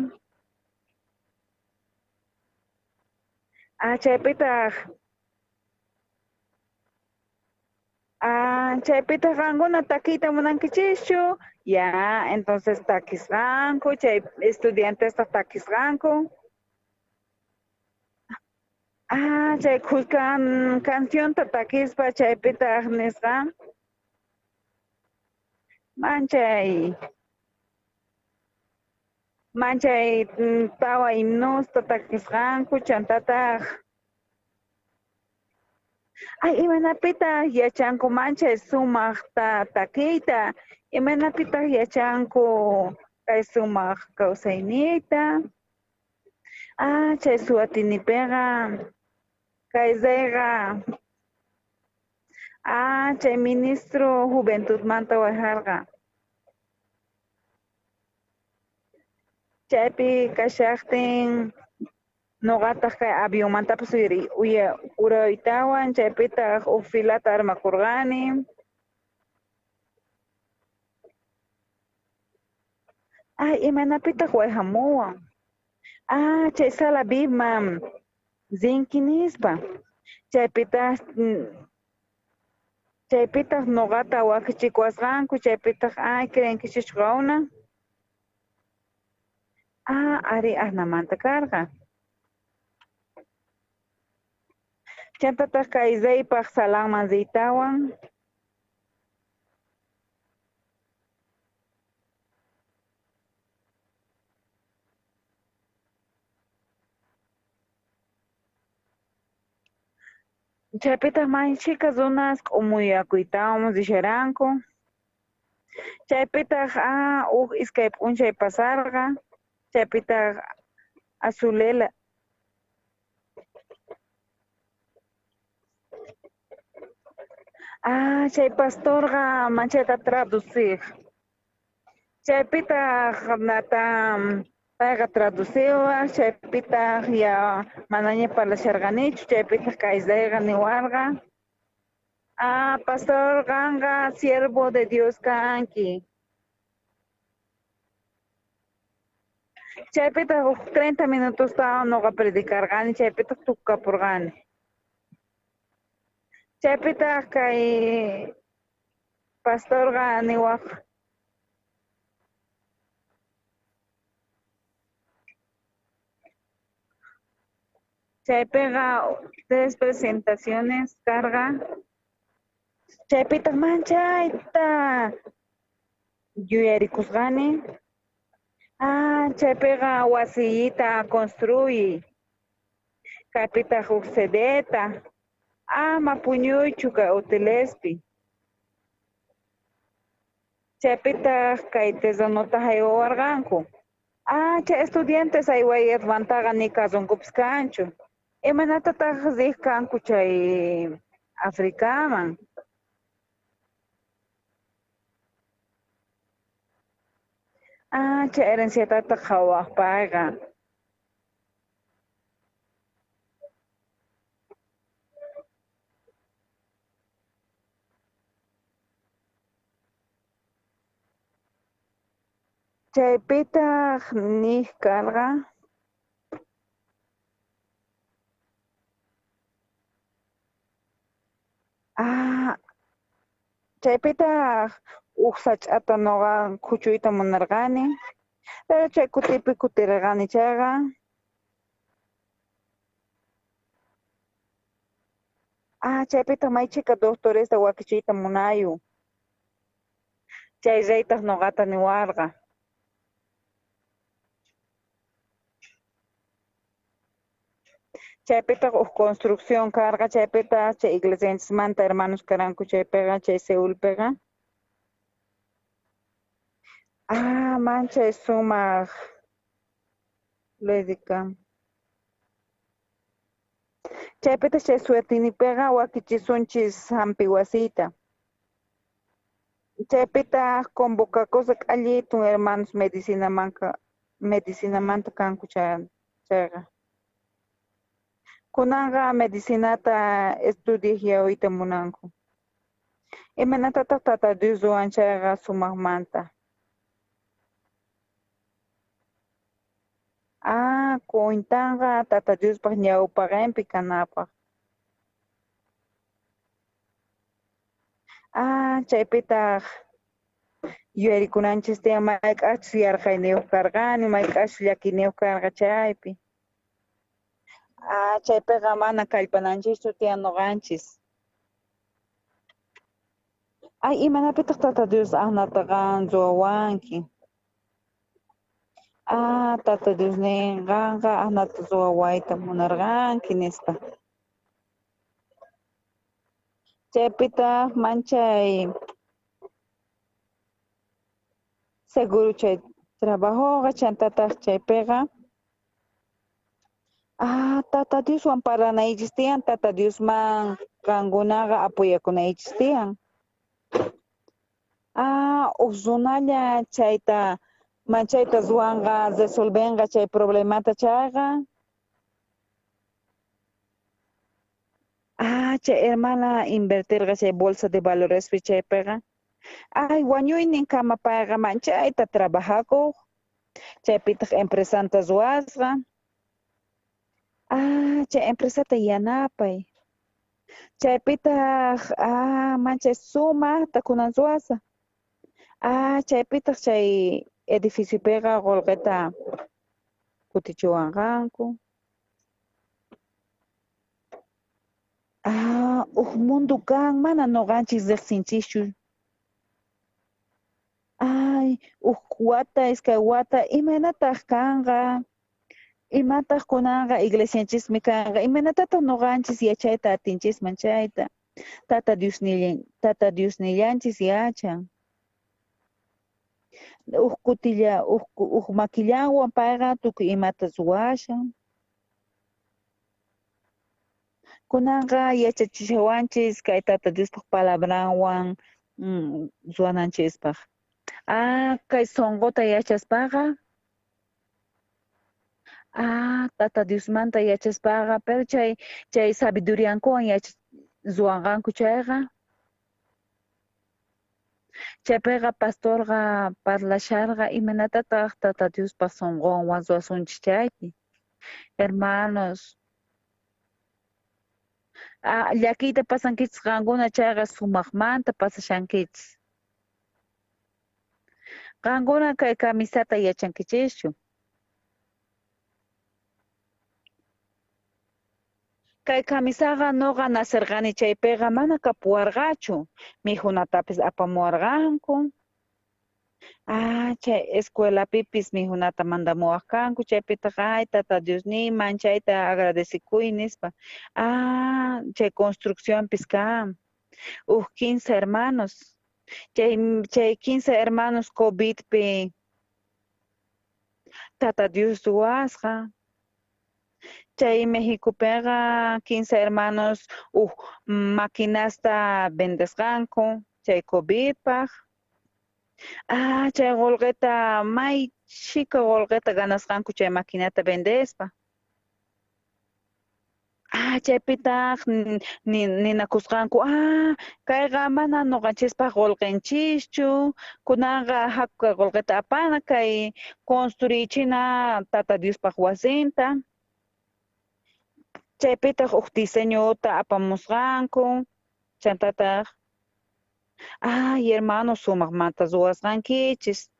Ah, chaypitaq ah, chaypitaq qankuna takiyta munankichischu. Ya, entonces takisqanku, chay estudiantestaq takisqanku. Ah, chay khuskan cancionta takispa chaypitaq nisqa. Manchay manchay tawa himnosta takisqanku chantataq. Ay, imaynapitaq yachanku manchay sumaqta takiyta, imaynapitaq yachanku kay sumaq kawsayniyta. Ah, chay Suatinipiqa kay reyqa ah, chay ministro juventudmanta wayjarqa. Chaypi kashaqtin noqataq kay avionmantapas uraytawan chaypitaq huk filata armakurqani. Ay, imaynapitaq wayhamuwan. Ah, chay sala VIPman rinki nispa. Chaypitaq noqata wakichikuwasqanku, chaypitaq ay creenkichischu qawna. Ah, ari asnamanta karqa. Chantataq kay reypaq salanman riytawan. Chaypitaq may chhika runas k'umuyakuytawan risharanku. Chaypitaq huk iskay p'unchay pasarqa. Chaypitaq azulela. Ah, chay pastorqa manchayta traduciq. Chaypitaq nata payqa traduciwaq, chaypitaq ya manaña parlasharqanichu, chaypitaq kay reyqa niwarqa. Ah, pastor qanqa siervo de Dios kanki. Chaypitaq huk 30 minutos noqa predicarqani, chaypitaq tukapurqani. Chaypitaq kay pastorqa niwaq. Chaypiqa 3 presentaciones karqa. Chaypitaq manchayta yuyarikusqani. Ah, chaypiqa wasiyita construyi. Kaypitaq huk sedeta. Ama puñuychu kay hotelespi. Chaypitaq kay terrenota haywawarqanku. Ah, chay estudiantes aywaymantaqa ni kasunkupis kanchu. Imaynatataq riq kanku chay Africaman. Ah, chay herenciatataq qhawaq payqa. Chaypitaq niq karqa. Ah, chaypitaq huk sach'ata noqa khuchuyta munarqani, pero chay kutipi kutirqani chayqa. Ah, chaypitaq may chhika doctoresta wakichiyta munayu. Chay reytaq noqata niwarqa. Chaypitaq huk construcción karqa, chaypitaq chay iglesianchismanta hermanos karanku chaypiqa, chay Seulpiqa. Ah, manchay sumaq lédica. Chaypitaq chay suertinipiqa wakichisunchis hampi wasiyta. Chaypitaq convocakusqa k'allitun hermanos medicinamanta kanku chayqa. Kunanqa medicinata estudiaq yawiyta munanku. Imaynatataq Tata Dios ruwan chayqa sumaqmanta. Ah, cuentanqa Tata Diospaq ñawpaqinpi kanapaq. Ah, chaypitaq yuyarikunanchis tiyan mayk'achus yarqayniyuq karqani, mayk'achus llakiniyuq karqa chaypi. Ah, chaypiqa mana kallpananchischu tiyan noqanchis. Ay, imanapitaq Tata Dios asnata qan ruwawanki. Ah, Tata Dios nin qanqa asnata ruwawayta munarqanki nispa. Chaypitaq manchay seguro chay trabajoqa chantataq chaypiqa. Ah, Tata Dioswan parlanaychis tiyan, Tata Diosman qankunaqa apoyakunaychis tiyan. Ah, huk runalla chayta Manchayta ruwanqa, resolvenqa chay problemata chayqa. Ah, chay hermana invertirqa chay bolsa de valorespi chaypiqa. Ay, wañuynin kama payqa manchayta trabajakuq. Chaypitaq empresanta ruwasqa. Ah, chay empresata yanapay. Chaypitaq manchay sumaqta kunan ruwasqa. Ah, chaypitaq chay edificiopiqa qullqita kutichiwanqanku. Ah, huk mundo kan, mana nuqanchis riqsinchischu. Ay, huk wata, iskay wata, imaynataq kanqa? Imataq kunanqa iglesianchismi kanqa? Imaynatataq nuqanchis yachayta atinchisman chayta? Tata Diosnillanchis yachan. Huk kutilla, huk makillanwan payqa tukuy imata ruwashan. Kunanqa yachachishawanchis kay Tata Diospaq palabranwan ruwananchispaq. Ah, kay sunquta yachaspaqa. Ah, Tata Diosmanta yachaspaqa, pero chay sabiduriankuwan ruwanqanku chayqa. Chaypiqa pastorqa parlasharqa imaynatataq Tata Diospaq sunqunwan ruwasunchis chaypi. Hermanos, ah, llakiyta pasankichis qankuna chayqa sumaqmanta pasashankichis. Qankuna kay camisata yachankichischu. Kay camisaqa nuqa nacerqani chaypiqa mana kapuwarqachu, mikhunatapis apamuwarqanku. Ah, chay escuelapipis mikhunata mandamuwaq kanku, chaypitaq ay Tata Diosniy manchayta agradecikuy nispa. Ah, chay construccionpis kan. Huk 15 hermanos. Chay 15 hermanos COVIDpi Tata Dios ruwasqa. Chay Mexicopiqa 15 hermanos huk maquinasta vendesqanku chay COVIDpaq. Ah, chay qullqita may chhika qullqita ganasqanku chay maquinata vendespa. Ah, chaypitaq ninakusqanku, ah, kayqa mana nuqanchispaq qullqinchischu, kunanqa haku kay qullqita apana kay construyichina Tata Diospaq wasinta. Chaypitaq huk diseñota apamusqanku, chantataq, ay, hermano, sumaqmanta ruwasqankichis.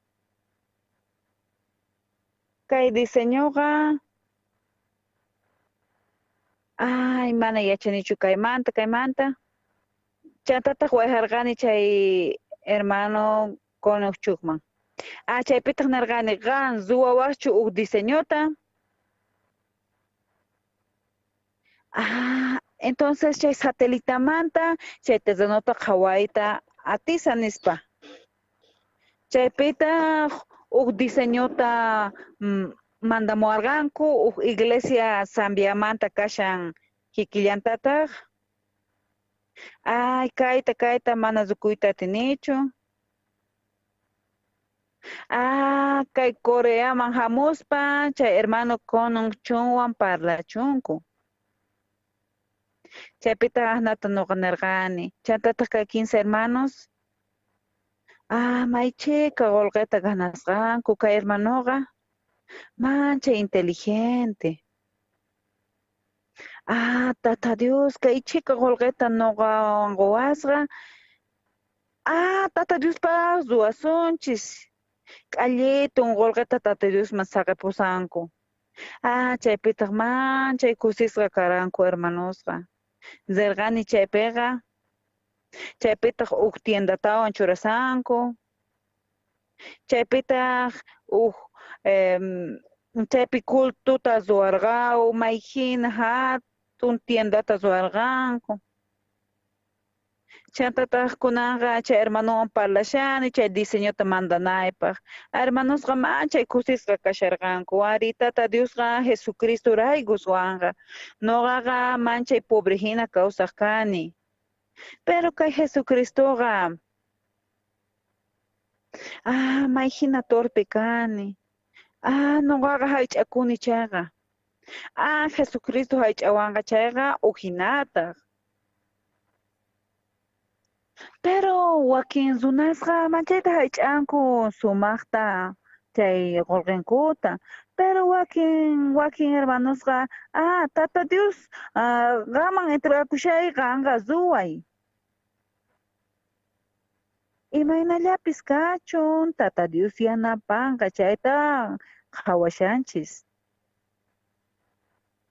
Kay diseñoqa, ay, mana yachanichu kaymanta. Chantataq wayjarqani chay hermano Konukchukman. Ah, chaypitaq nirqani, qan ruwawaqchu huk diseñota? Ah, entonces chay satelitamanta chay terrenota qhawayta atisa nispa. Chaypitaq huk diseñota mandamuwarqanku, huk iglesia Zambiamanta kashan kikillantataq. Ay, kayta mana rukuyta atinichu. Ah, kay Coreaman hamuspa chay hermano Konukchunwan parlachunku. Chaypitaq asnata nuqa nirqani. Chantataq kay 15 hermanos. Ah, may chhika qullqita ganasqanku kay hermanoqa. Manchay inteligente. Ah, Tata Dios, kay chhika qullqita nuqawan quwasqa. Ah, Tata Diospaq ruwasunchis. K'allitun qullqita Tata Diosman saqipusanku. Ah, chaypitaq manchay kusisqa karanku hermanosqa. Rirqani chaypiqa. Chaypitaq huk tiendatawan churasanku. Chaypitaq huk chaypi cultuta ruwarqaw, may hina hatun tiendata ruwarqanku. Chantataq kunanqa chay hermanowan parlashani chay diseñota mandanaypaq. Hermanosqa manchay kusisqa kasharqanku. Ari Tata Diosqa Jesucristorayku ruwanqa. Nuqaqa manchay pobre hina kawsaq kani. Pero kay Jesucristoqa Ah, may hina torpe kani. Ah, noqaqa haych'akuni chayqa. Ah, Jesucristo haych'awanqa chayqa ujinataq. Pero wakin runasqa manchayta haych'anku sumaqta chay qullqinkuta. Pero wakin hermanosqa, ah, Tata Dios, ah, qaman entregakushay qanqa ruway. Imaynallapis kachun, Tata Dios yanapanqa chayta qhawashanchis.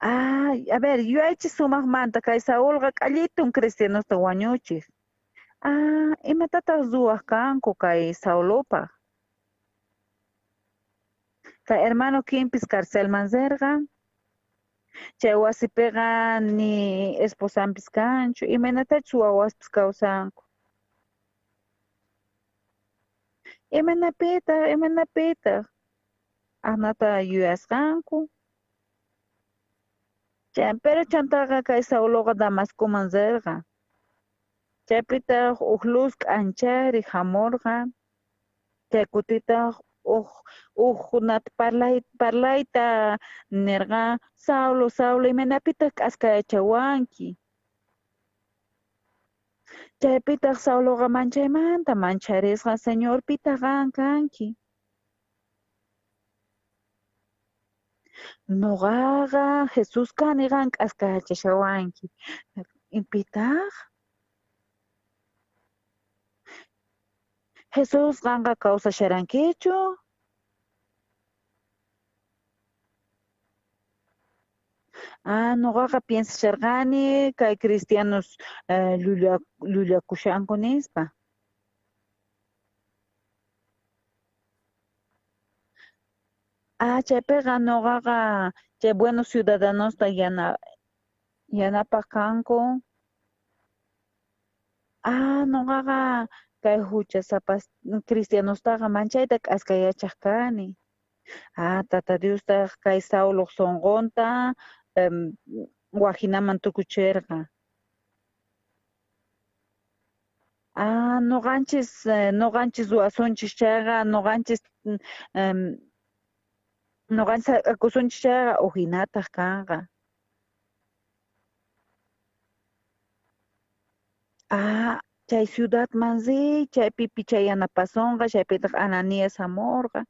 Ah, a ver, yuyaychis sumaqmanta kay Saulqa k'allitun cristianosta wañuchiq. Ah, imatataq ruwaq kanku kay Saulopaq? Kay hermano Kimpis carcelman rirqa. Chay wasipiqa ni esposanpis kanchu, imaynatachus wawaspis kawsanku. Imaynapitaq, Ajnata yuyasqanku. Pero chantaqa kay Sauloqa Damascoman rirqa. Chaypitaq uj luz k'anchari hamurqa. Chay kutitaq uj nata parlayta nirqa, Saulo, Saulo, imaynapitaq k'askayachawanki? Chaypitaq Sauloqa manchaymanta mancharisqa, Señor, pitaq qan kanki? Noqaqa Jesús kani qan k'askayachashawanki. Pitaq? Jesús qanqa kawsasharankichu? Ah, noqaqa piensasharqani kay cristianos llullakushanku nispa. Ah, chaypiqa noqaqa chay buenos ciudadanosta yanapaq kanku. Ah, noqaqa kay huchasapas cristianostaqa manchayta k'askayachaq kani. Ah, Tata Diostaq kay Sauloq sunqunta wajinaman tukuchirqa. Ah, noqanchis ruwasunchis chayqa, noqanchis akusunchis chayqa ujinataq kanqa. Ah, chay ciudadman riy, chaypi pichay yanapasonqa, chaypitaq Ananías hamurqa.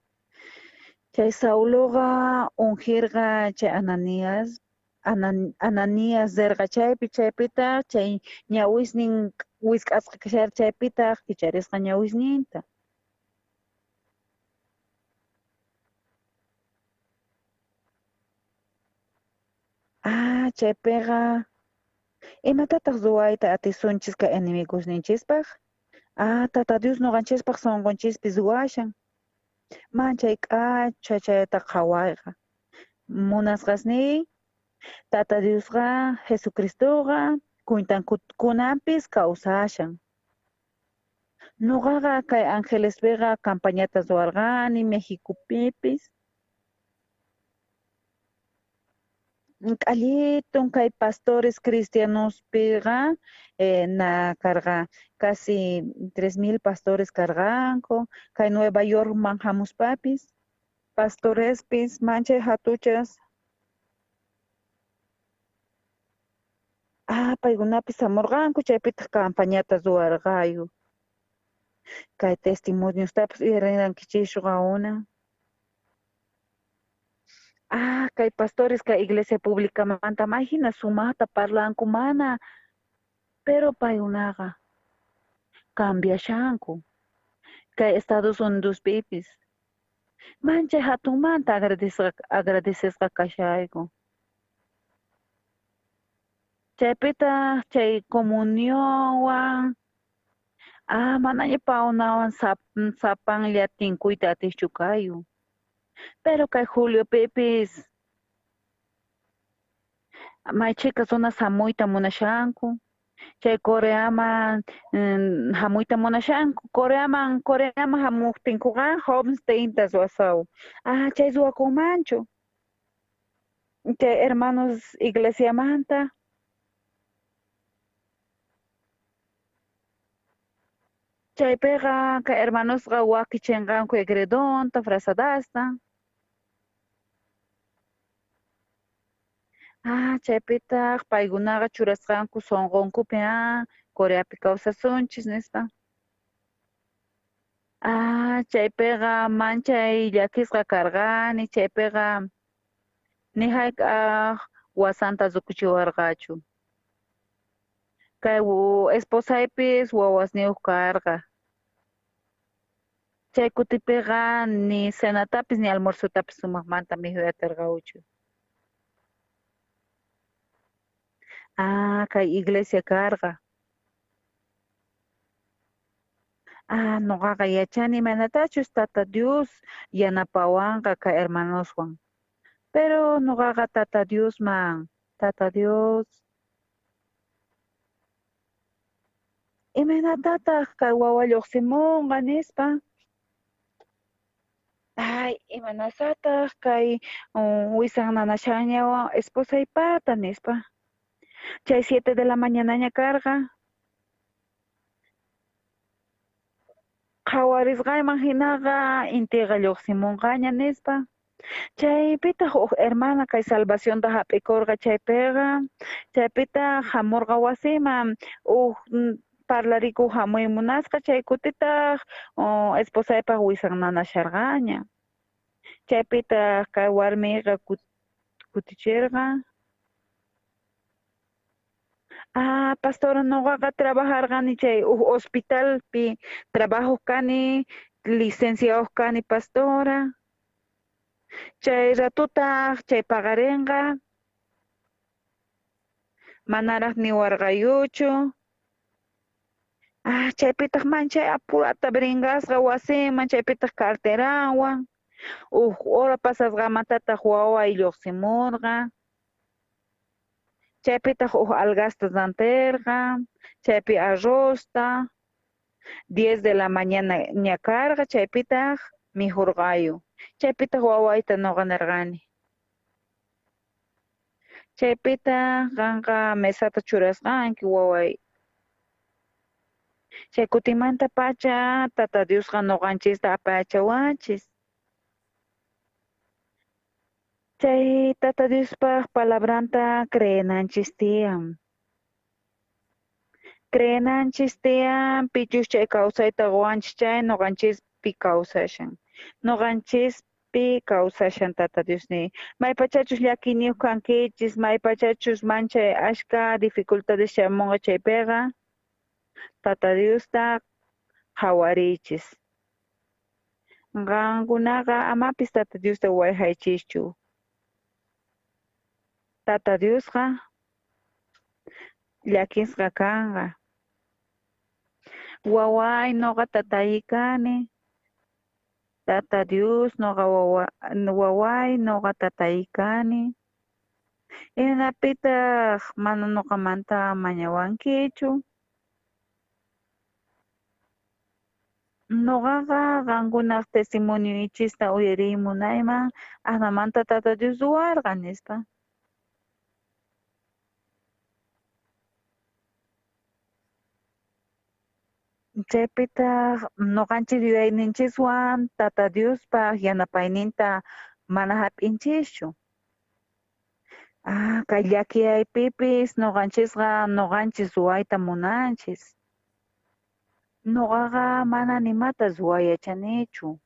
Chay Sauloqa ungirqa chay Ananías, Ananías rirqa chaypi, chaypitaq chay ñawisnin wisk'asqa kasharqa chaypitaq kicharisqa ñawisninta. Ah, chaypiqa imatataq ruwayta atisunchis kay enemigosninchispaq? Ah, Tata Dios noqanchispaq sunqunchispis ruwashan. Manchay k'acha chayta qhawayqa. Munasqasniy, Tata Diosqa, Jesucristoqa, kunanpis kawsashan. Noqaqa kay Angelespiqa campañata ruwarqani Mexicopipis. K'allitun kay pastores cristianospiqa na karqa casi 3000 pastores karqanku kay Nueva Yorkman hamuspapis pastorespis manchay hatuchas. Ah, paykunapis hamurqanku chaypitaq campañata ruwarqayu. Kay testimoniostapis uyarinrankichischu qawuna. Ah, kay pastores kay iglesia publicamanta may hina sumaqta parlanku mana, pero paykunaqa cambiashanku. Kay Estados Unidospipis. Manchay hatunmanta agradecesqa kashayku. Chaypitaq chay comunionwan, ah, manaña pawnawan sapanlla tinkuyta atiqchu kayu. Pero kay Juliopipis may chhika runas hamuyta munashanku. Chay Coreaman hamuyta munashanku. Coreaman hamuqtinkuqa homestayta ruwasaw. Ah, chay ruwakunmanchu. Chay hermanos iglesiamanta. Chaypiqa kay hermanosqa wakichinqanku egredonta, frazadasta. Ah, chaypitaq paykunaqa churasqanku sunqunkupi Coreapi kawsasunchis nispa. Ah, chaypiqa manchay llakisqa karqani, chaypiqa ni hayk'aq wasanta rikuchiwarqachu. Kay esposaypis wawasniyuq karqa. Chay kutipiqa ni cenatapis ni almuerzotapis sumaqmanta mikhuy atirqawchu. Ah, kay iglesia karqa. Ah, noqaqa yachani imaynatachus Tata Dios yanapawanqa kay hermanoswan. Pero noqaqa Tata Diosman, Tata Dios, imaynatataq kay wawa lluqsimunqa nispa. Ay, imanasataq kay wisan nanashanña esposaypata nispa. Chay 7 de la mañanaña karqa. Qhawarisqayman hinaqa intiqa lluqsimunqaña nispa. Chaypitaq huk hermana kay salvacionta hap'ikurqa chaypiqa, chaypitaq hamurqa wasiman huk parlarikuq hamuy munasqa chay kutitaq esposaypaq wisan nanasharqaña. Chaypitaq kay warmiqa kutichirqa. Ah, pastora, noqaqa trabajarqani chay huk hospitalpi trabajuq kani, licenciaduq kani, pastora. Chay ratutaq chay paqarinqa manaraq niwarqayuchu. Ah, chaypitaq manchay apurata bringasqa wasiman, chaypitaq carteranwan. Huk hora pasasqamantataq waway lluqsimurqa. Chaypitaq huk algasta rantirqa, chaypi arrozta. 10 de la mañana ña karqa, chaypitaq mikhurqayu. Chaypitaq wawayta noqa nirqani. Chaypitaq qanqa mesata churasqanki waway. Chay kutimanta pacha Tata Diosqa noqanchista apachawanchis. Chay Tata Diospaq palabranta creenanchis tiyan. Creenanchis tiyan pichus chay kawsayta qowanchis chay noqanchispi kawsashan. Noqanchispi kawsashan Tata Diosniy. Maypachachus llakiyniyuq kankichis, maypachachus manchay ashka dificultades chayamunqa chaypiqa, Tata Diosta qhawariychis. Qankunaqa amapis Tata Diosta wayqaychischu. Tata Diosqa llakisqa kanqa. Waway noqa tatay kani. Tata Dios noqa waway noqa tatay kani. Imanapitaq mana noqamanta mañawankichu. Noqaqa qankunaq testimonioykichista uyariy munayman ajnamanta Tata Dios ruwarqa nispa. Chaypitaq noqanchis yuyayninchiswan Tata Diospaq yanapayninta mana hap'inchischu. Ah, kay llakiyaypipis noqanchisqa noqanchis ruwayta munanchis. Noqaqa mana nimata ruway yachanichu.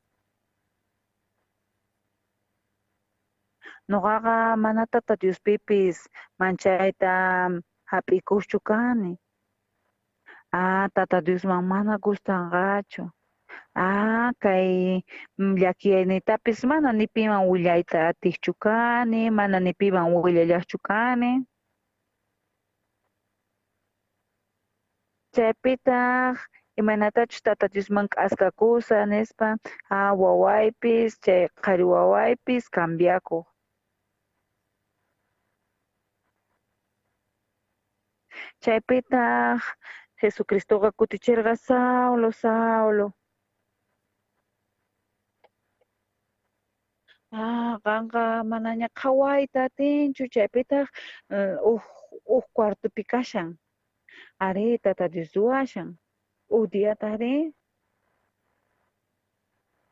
Noqaqa mana Tata Diospipis manchayta hap'ikuqchu kani. Ah, Tata Diosman mana gustanqachu. Ah, kay llakiyayniytapis mana ni piman willayta atiqchu kani, mana ni piman willallaqchu kani. Chaypitaq imaynatachus Tata Diosman k'askakusa nispa, ah, wawaypis, chay qhari wawaypis cambiakuq. Chaypitaq Jesucristoqa kutichirqa, Saulo, Saulo. Ah, qanqa manaña qhawayta atinchu, chaypitaq huk cuartopi kashan. Ari, Tata Dios ruwashan. Huk diataq ri.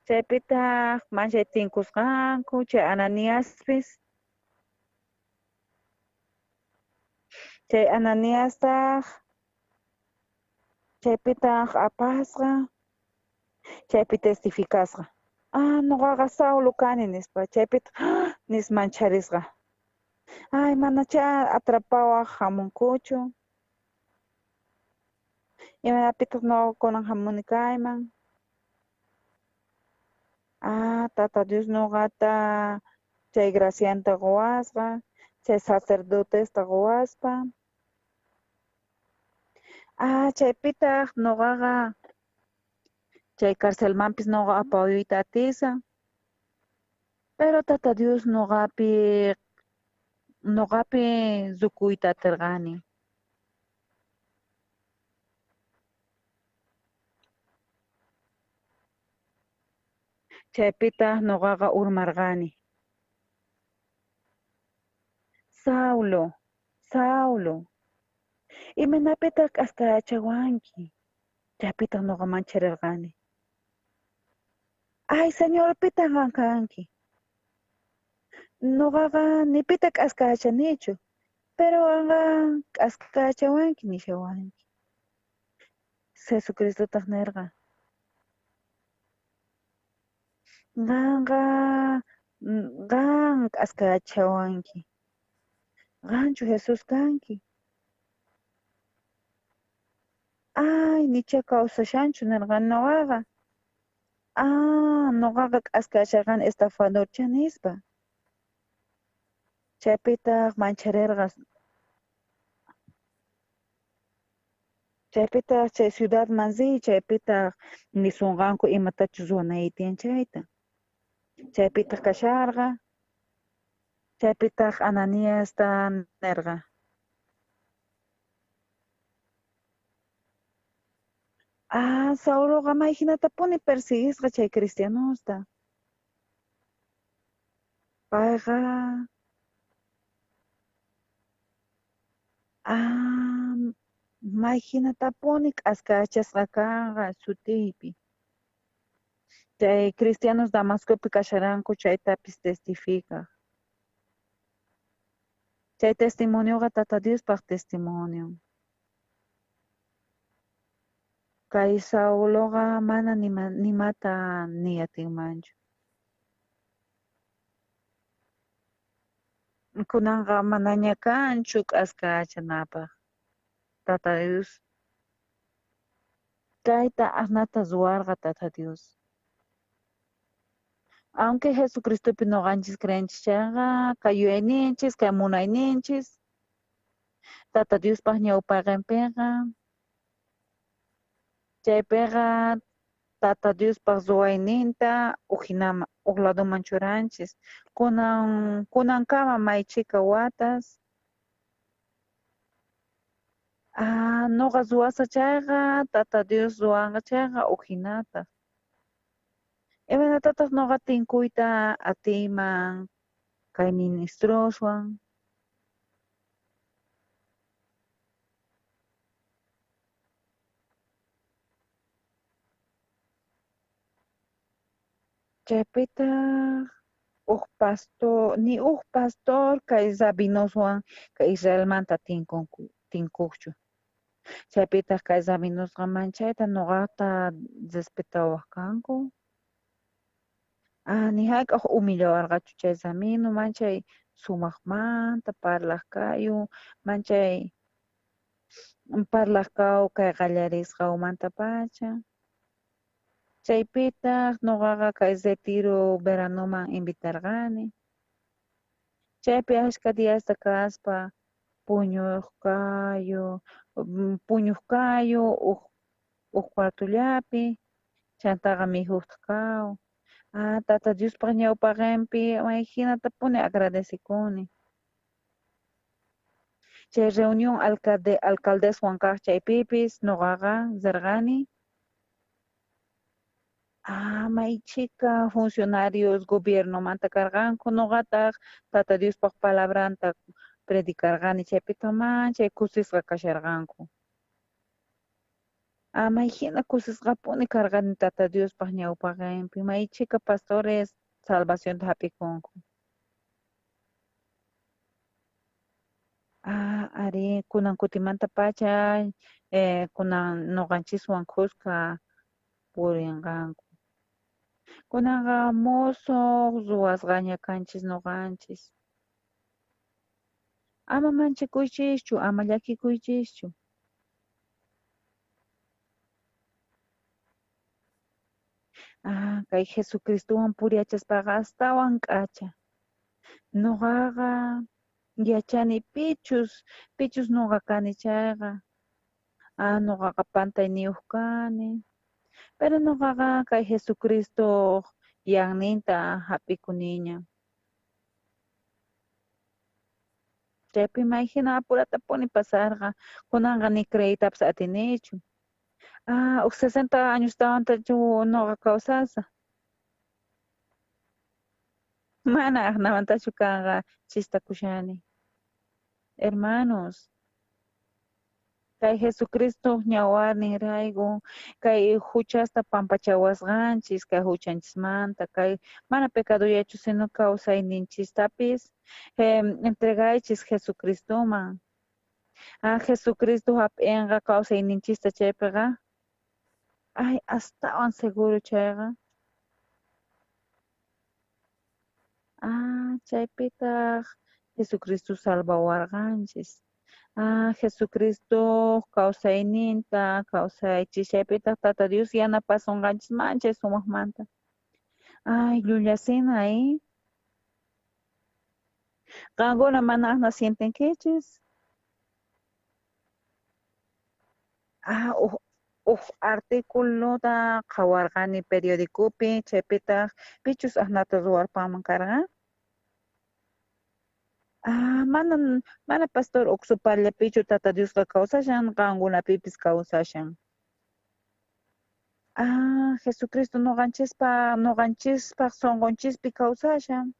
Chaypitaq manchay tinkusqanku chay Ananiaspis. Chay Ananiastaq chaypitaq apasqa, chaypi testificasqa. Ah, noqaqa Saulo kani nispa, chaypitaq nis mancharisqa. Ay, manachá atrapawaj hamunkuchu. Imaynapitaq noqa kunan hamuni kayman. Ah, Tata Dios noqata chay gracianta quwasqa, chay sacerdotesta quwaspa. Ah, chaypitaq noqaqa chay carcelmanpis noqa apawayta atisa. Pero Tata Dios noqapi rukuyta atirqani. Chaypitaq noqaqa urmarqani. Saulo, Saulo, imaynapitaq k'askachawanki? Chaypitaq noqa mancharirqani. Ay, Señor, pitaq qan kanki? Noqaqa ni pita k'askachanichu, pero qanqa k'askachawanki nishawanki. Jesucristotaq nirqa. Qanqa qan k'askachawanki. Qanchu Jesús kanki? Ay, nicha kawsashanchu nirqani noqaqa. Ah, noqaqa k'askacharqani estafadorcha nispa. Chaypitaq mancharirqa. Chaypitaq chay ciudadman riy, chaypitaq nisunqanku imatachus ruwanayki tiyan chayta. Chaypitaq kasharqa. Chaypitaq Ananiasta nirqa. Ah, Sauloqa may hinatapuni persiguisqa chay cristianosta. Payqa ah, may hinatapuni k'askachasqa kanqa sutiypi. Chay cristianos Damascopi kasharanku chaytapis testificaj. Chay testimonioqa Tata Diospaq testimonion. Kay Sauloqa mana nimata niyatinmanchu. Kunanqa manaña kanchu k'askachanapaq. Tata Dios kayta asnata ruwarqa Tata Dios. Aunque Jesucristopi noqanchis creenchis chayqa, kay yuyayninchis, kay munayninchis, Tata Diospaq ñawpaqinpiqa, chaypiqa Tata Diospaq ruwayninta ujinama uj ladoman churanchis. Kunankama may chhika watas. Ah, noqa ruwasa chayqa, Tata Dios ruwanqa chayqa ujinataq. Imaynatataq noqa tinkuyta atiyman kay ministroswan. Chaypitaq uj pastor, ni uj pastor kay rabinoswan kay Israelmanta tinkuqchu. Chaypitaq kay rabinosqa manchayta noqata respetawaq kanku. Ah, ni hayk'aq humillawarqachu chay rabino, manchay sumaqmanta parlaq kayu, manchay parlaq kaw kay qallarisqawmantapacha. Chaypitaq noqaqa kay retiro veranoman invitarqani. Chaypi ashka diasta kaspa puñuq kayu uj cuartollapi, chantaqa mijuqtaq kaw. Ah, Tata Diospaq ñawpaqinpi may hinatapuni agradecikuni. Chay reunión alcaldeswan kaq chaypipis noqaqa rirqani. Ah, may chhika funcionarios gobiernomanta karqanku, noqataq Tata Diospaq palabranta predicarqani chaypitaq manchay kusisqa kasharqanku. Ah, may hina kusisqapuni karqani Tata Diospaq ñawpaqinpi, may chhika pastores salvacionta hap'ikunku. Ah, arí, kunan kutimantapacha kunan nuqanchiswan khuska purinqanku. Kunanqa musuq ruwasqaña kanchis nuqanchis. Ama manchakuychischu, ama llakikuychischu. Ah, kay Jesucristowan puriyachaspaqa astawan k'acha. Nuqaqa yachani pichus nuqa kani chayqa. Ah, nuqaqa pantayniyuq kani. Pero nuqaqa kay Jesucristoq yanninta hap'ikuniña. Chaypi may hina apuratapuni pasarqa, kunanqa ni creeytapas atinichu. Ah, uj 60 añostawantachu nuqa kawsasaq. Mana aqnamantachu kanqa chistakushani. Hermanos, kay Jesucristo ñawarninrayku, kay huchasta pampachawasqanchis, kay huchanchismanta, kay mana pecadollachu sino kawsayninchistapis, entregaychis Jesucristoman. Ah, Jesucristo hap'inqa kawsayninchista chaypiqa, ay, astawan seguro chayqa. Ah, chaypitaq Jesucristo salvawarqanchis. Ah, Jesucristo kawsayninta kawsaychis, chaypitaq Tata Dios yanapasunqanchis manchay sumaqmanta. Ay, llullasina, Qankuna mana aqna sientenkichis. Ah, uj articulota qhawarqani periodicopi, chaypitaq pichus aqnata ruwarpanman karqa. Ah, mana pastor uqsupallapichu Tata Diosqa kawsashan, qankunapipis kawsashan. Ah, Jesucristo nuqanchispaq sunqunchispi kawsashan.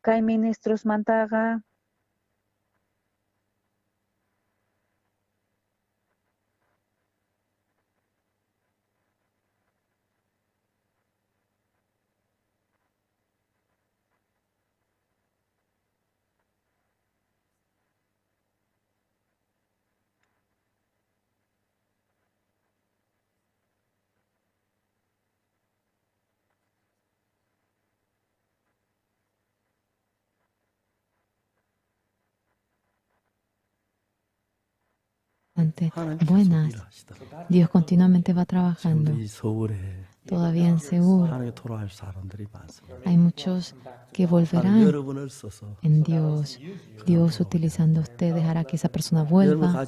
Kay ministrosmantaqa Buenas. Dios continuamente va trabajando. Todavía en Seúl hay muchos que volverán en Dios. Dios utilizando a ustedes hará que esa persona vuelva.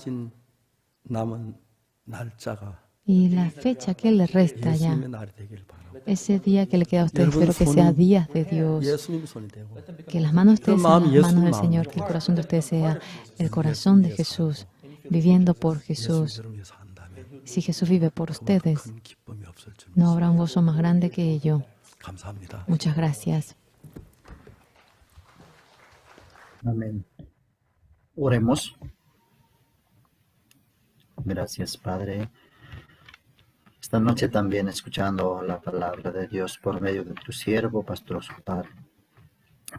Y la fecha que le resta ya, ese día que le queda a ustedes, espero que sea días de Dios, que las manos de ustedes sean las manos del Señor, que el corazón de ustedes sea el corazón de Jesús, viviendo por Jesús. Si Jesús vive por ustedes, no habrá un gozo más grande que ello. Muchas gracias. Amén. Oremos. Gracias, Padre. Esta noche también escuchando la palabra de Dios por medio de tu siervo, Pastor Osupar,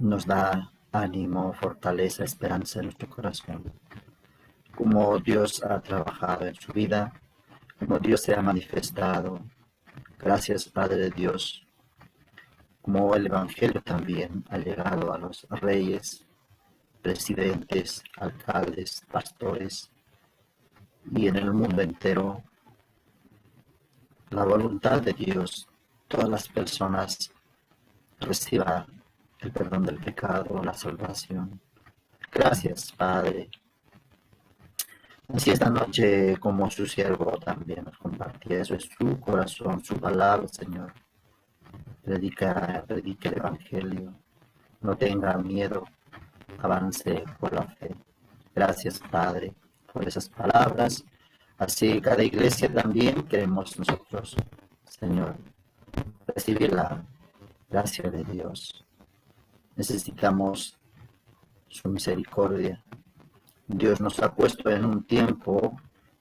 nos da ánimo, fortaleza, esperanza en nuestro corazón. Como Dios ha trabajado en su vida, como Dios se ha manifestado. Gracias, Padre Dios, como el Evangelio también ha llegado a los reyes, presidentes, alcaldes, pastores y en el mundo entero. La voluntad de Dios, todas las personas reciban el perdón del pecado, la salvación. Gracias, Padre. Así esta noche, como su siervo también nos compartía, eso es su corazón, su palabra, Señor. Predica, predica el Evangelio. No tenga miedo, avance por la fe. Gracias, Padre, por esas palabras. Así cada iglesia también queremos nosotros, Señor, recibir la gracia de Dios. Necesitamos su misericordia. Dios nos ha puesto en un tiempo,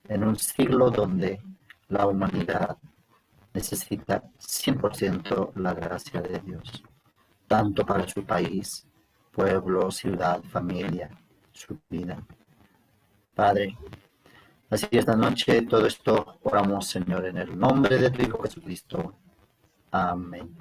en un siglo donde la humanidad necesita 100% la gracia de Dios, tanto para su país, pueblo, ciudad, familia, su vida. Padre, así esta noche todo esto oramos, Señor, en el nombre de tu Hijo Jesucristo. Amén.